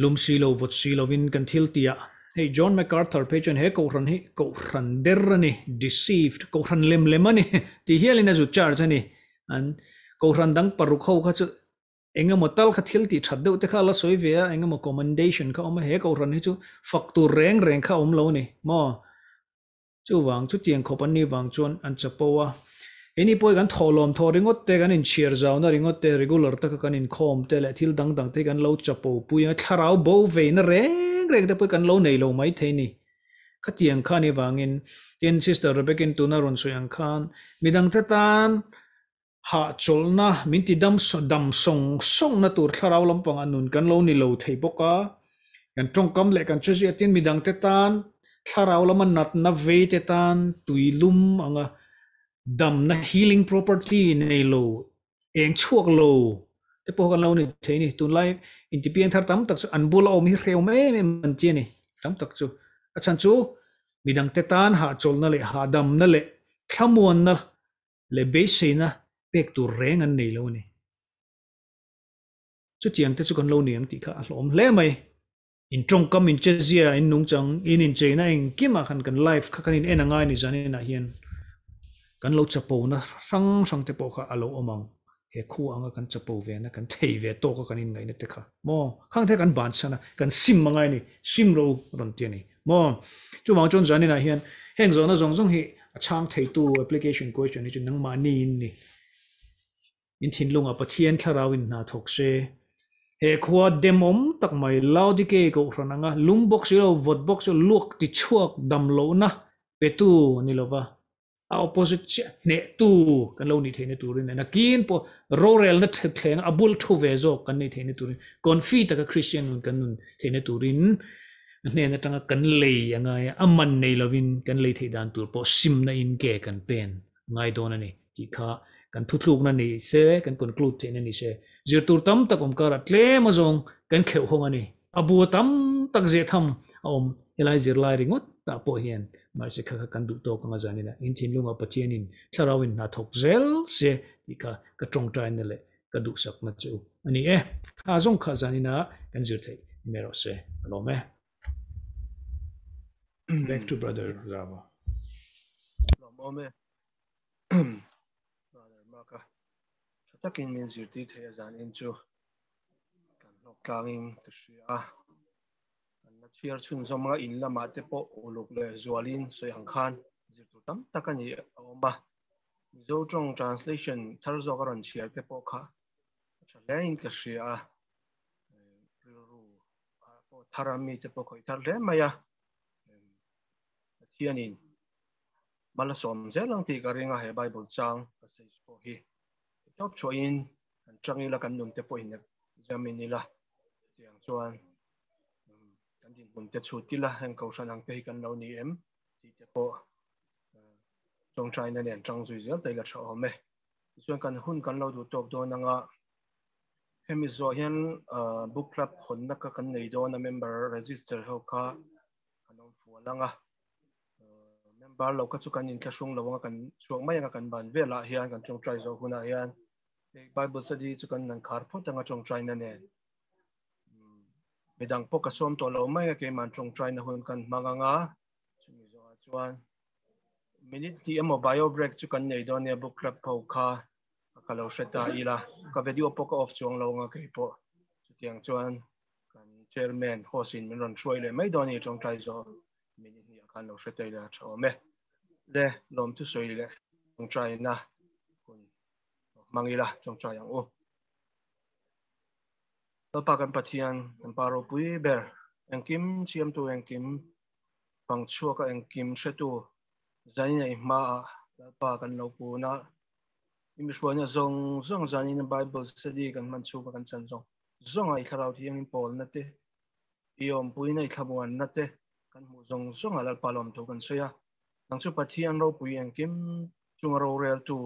Lum si lo, vawt si lovin kan thil ti a, hei John MacArthur phei chuan he kohhran hi kohhran der a ni, deceived, kohhran lem lem a ni tih hialin a zu charge a ni. An kohhran dang paruk ho kha chu eng emaw tal kha thil tih that deuh te kha a la sawi ve a, eng emaw commendation kha a awm a, he kohhran hi chu fak tur reng reng kha a awm lo a ni maw? Chuvang, chutiang khawp an nih vang chuan an chapo a. Keini pawh hi kan thawhlawm thawh ringawt te, kan inchhiar zauna ringawt te, regular taka kan inkhawm te leh thil dang dang te hi kan lo chapo pui a, thlarau bo veina reng reng te pawh hi kan lo nei lo mai thei ni. Khatiang kha anih vangin, tin Sister Rebecca-in tuna rawn sawi ang khan, midangte tan hahchawlhna min ti dam dam sawng sawngna tur thlarau lampangah nun kan lo ni lo thei bawk a, kan tawngkam leh kan chezia tin midangte tan thlarau lama natna vei te tan tuilum anga damna healing property nei lo eng chhuak lo te pawh kan lo ni thei a ni. Tunlai intipiang thar tam tak chu an bula awm hi hrehawm em em an ti a ni tam tak chu. A chhan chu midangte tan hahchawlhna leh hahdamna leh thlamuanna leh beiseina pek tur reng an nei lo a ni. Chutiang te chu kan lo ni ang tih kha a hlawm hle mai. In tawngkam, in chezia, in nungchang, in incheina engkimah khan kan life kha kan in en a ngai a ni zaninah hian kan lo chapona hrang hrang te pawh kha a lo awm ang. He khu anga kan chapo ve na, kan thei ve tawk a kan inngaihna te kha maw? Khang te kan bansan a, kan sim a ngai a ni, sim ro rawn ti a ni maw? Chuvang chuan zaninah hian heng zawhna zawng zawng hi a chhang theitu application question hi chu nangmahni in ni. In thinlungah Pathian thlarau in hna thawk se. He khua demawm tak mai Laodikei kohhran anga lum bawk si lo, vawt bawk si lo, luak tichhuak dam lohna petu a ni lova, a opposite chiah hnehtu kan lo nih theihna turin leh nakin pawh rorelna thleng a bul thu ve zawk kan nih theihna turin confi taka Christian nun kan nun theihna turin a hnen atanga kan lei a ngai a, a man nei lovin kan lei theih dan tur pawh simna in ke kan pen a ngai dawn a ni tih kha kan thuthlukna ni se, kan conclude theihna ni se. Zirtur tam tak awm karah tlem azawng kan kheuh hawng a ni. A bu tam tak zeh tham a awm helai zirlai ringawt tah pawh hian mahse kha kha kan duh tawk anga zanina in thinlungah Pathianin thlarauin hna thawk zel se tih kha ka tawngtaina leh ka duhsakna che u a ni e. Kha zawng kha zanina kan zir theih ni mai rawh se ka lawm e. Back to brother Zava. Lawmawm e. Brother Mark-a tha takin min zirtir thei a zanin chu. Kan hlawk tlangin ka hria a, kan la chhiar chhunzawm anga in lamah te pawh uluk leh zualin sawi ang khan zir tur tam tak a ni a awm a. Mizo tawng translation thar zawk a rawn chhiar te pawh kha a tha hlein ka hria a, rilru pawh thar a mite pawh khawih thar hle mai a. Pathianin. Mal a sawm zel ang tih ka ring a he Bible chang passage pawh hi. Tawp chhuahin kan chang ila kan nun te pawhin examine ila chutiang chuan kan dinhmun te chhut ila heng kohhran ang te hi kan lo ni em tih te pawh tawngtaina nen tang zui zel ta ila tha awm e. Tichuan kan hun kan lo duh tawk dawn anga hemi zawh hian book club hawnna kha kan nei dawn a member register ho kha kan awm fual anga member lo kha chu kan inthlahrung lo anga kan chhuak mai anga kan ban velah hian kan tawngtai zawh hunah hian Bible study chu kan nan khar phawt anga tawngtaina nen midang pawh ka sawm tawh lo mai a keiman tawngtaina hun kan hmang anga chumi zawhah chuan minute hnih emaw bio break chu kan nei dawn nia book club ho kha ka lo hre ta ila ka video pawh ka off chuang lo anga kei pawh chutiang chuan kan chairman host in min rawn hruai leh mai dawn a ni tawngtai zawh minute hnih ah khan lo hre ta ila tha awm e le lawmthu sawi leh tawngtaina hun hmang ila tawngtai ang u. Lalpa kan Pathian kan pa ropui ber engkim chiamtu engkim pang chhuaka engkim hretu zanin ei hmaah Lalpa kan lo pun a i mihruaina zawng zawng zanin Bible study kan hman chhunga kan chan zawng zawng a i thlarau thiangin pawlna te i awmpuina i thlamuanna te kan hmuh zawng zawng a Lalpa lawmthu kan sawi a nang chu Pathian ropui engkim chunga roreltu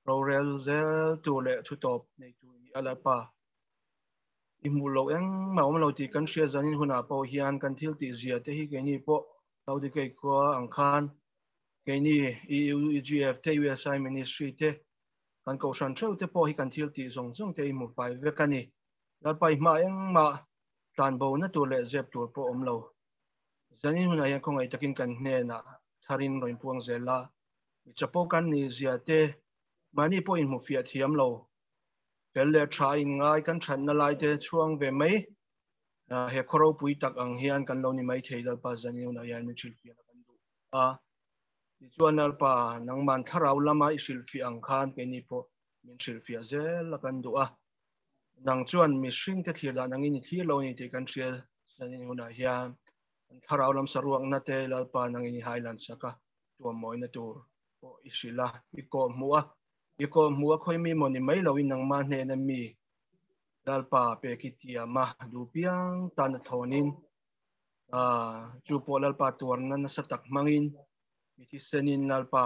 rorel zeltu leh thutawp neitu i ni a Lalpa i hmuh loh engmah awm lo tih kan hriat zanin hunah pawh hian kan thil tih zia te hi keini pawh Laodikei khua ang khan keini EUEGF te USI Ministry te kan kohhran theuh te pawh hi kan thil tih zawng zawng te i hmu fai vek a ni. Lalpa i hma engmah tlanbo na tur leh zep tur pawh awm lo. Zanin hunah hian khawngaih takin kan hnenah tharin rawn puang zel a, mi chapo kan ni zia te mahni pawh inhmu fiah thiam lo. Fel leh tha inngai kan thatna lai te chhuang ve mai. He khaw ropui tak ang hian kan lo ni mai thei Lalpa zanin hunah hian min hrilhfiahna kan duh a. Tichuan Lalpa nangman thlarau lama i hrilhfiah ang khan keini pawh min hrilhfiah zel a kan duh a. Nang chuan mihring te thlir dan angin i thlir lo a ni tih kan hria zanin hunah hian kan thlarau lam saruakna te Lalpa nangin i hailan sak a tuam mawina tur pawh i hrilh a, i kawh hmuh a, i kawh hmuh a khawi mi maw ni mai loin nangmah hnena mi Lalpa pek i tiam a, duh piang tan a thlawnin chu pawh Lalpa tuarna nasa tak hmangin mi thisenin Lalpa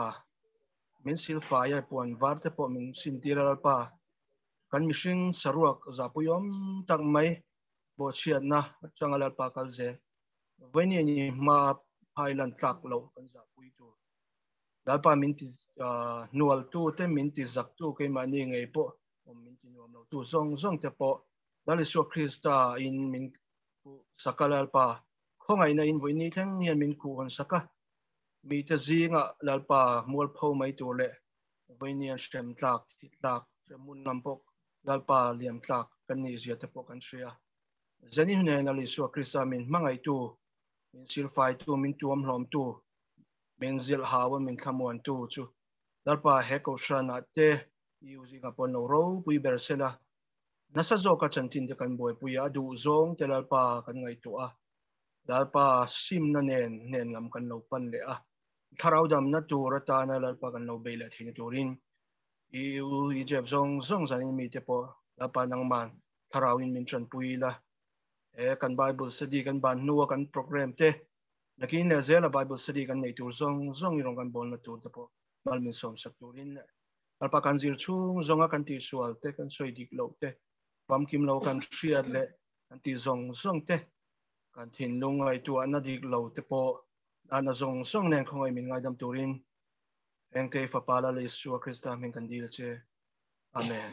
min silfai a, puan var te pawh min sintir a Lalpa kan mihring saruak zahpuiawm tak mai bawhchhiatna atanga Lalpa kal zel vawiin ni hma phailan tlak loh kan zahpui tur Lalpa min ti hnual tu te min ti zak tu keimahni ngei pawh awm min ti nuam lo tu zawng zawng te pawh Lal Isua Krista in min khuh sak a Lalpa khawngaihna in vawiin ni thleng hian min khuh hawn sak a mite zingah Lalpa mualpho mai tur leh vawiin hian hrem tlak thi tlak hrem hmun lam pawh Lalpa liam tlak kan nih zia te pawh kan hria Zanin hun Lal Isua Krista min hmangaihtu min silfaitu min tuamhlawmtu min zilh hau a min thlamuantu chu Lalpa he kohhranah te EU zingah pawh an lo ropui ber sela nasa zawka chanchin te kan buaipui a, a duh zawng te Lalpa kan ngaihtuah a, Lalpa simna nen hnen lam kan lo pan leh a, thlarau damna tur atana Lalpa kan lo bei leh theihna turin EU Egypt zawng zawng zanin mite pawh Lalpa nangman thlarauin min tanpui la he kan Bible study kan ban hnua kan program te nakin leh zela Bible study kan nei tur zawng zawng i rawn kan bawlna tur te pawh mal min sawm sak turin leh Lalpa kan zir chhung zawnga kan tihsual te kan sawi dik loh te pamkim lo kan hriat leh kan tih zawng zawng te kan thinlung ngaihtuahna dik lo te pawh ana zawng zawng nen khawngaih min ngaidam turin Engtei fapa Lal Isua Krista hming kan dil che. Amen.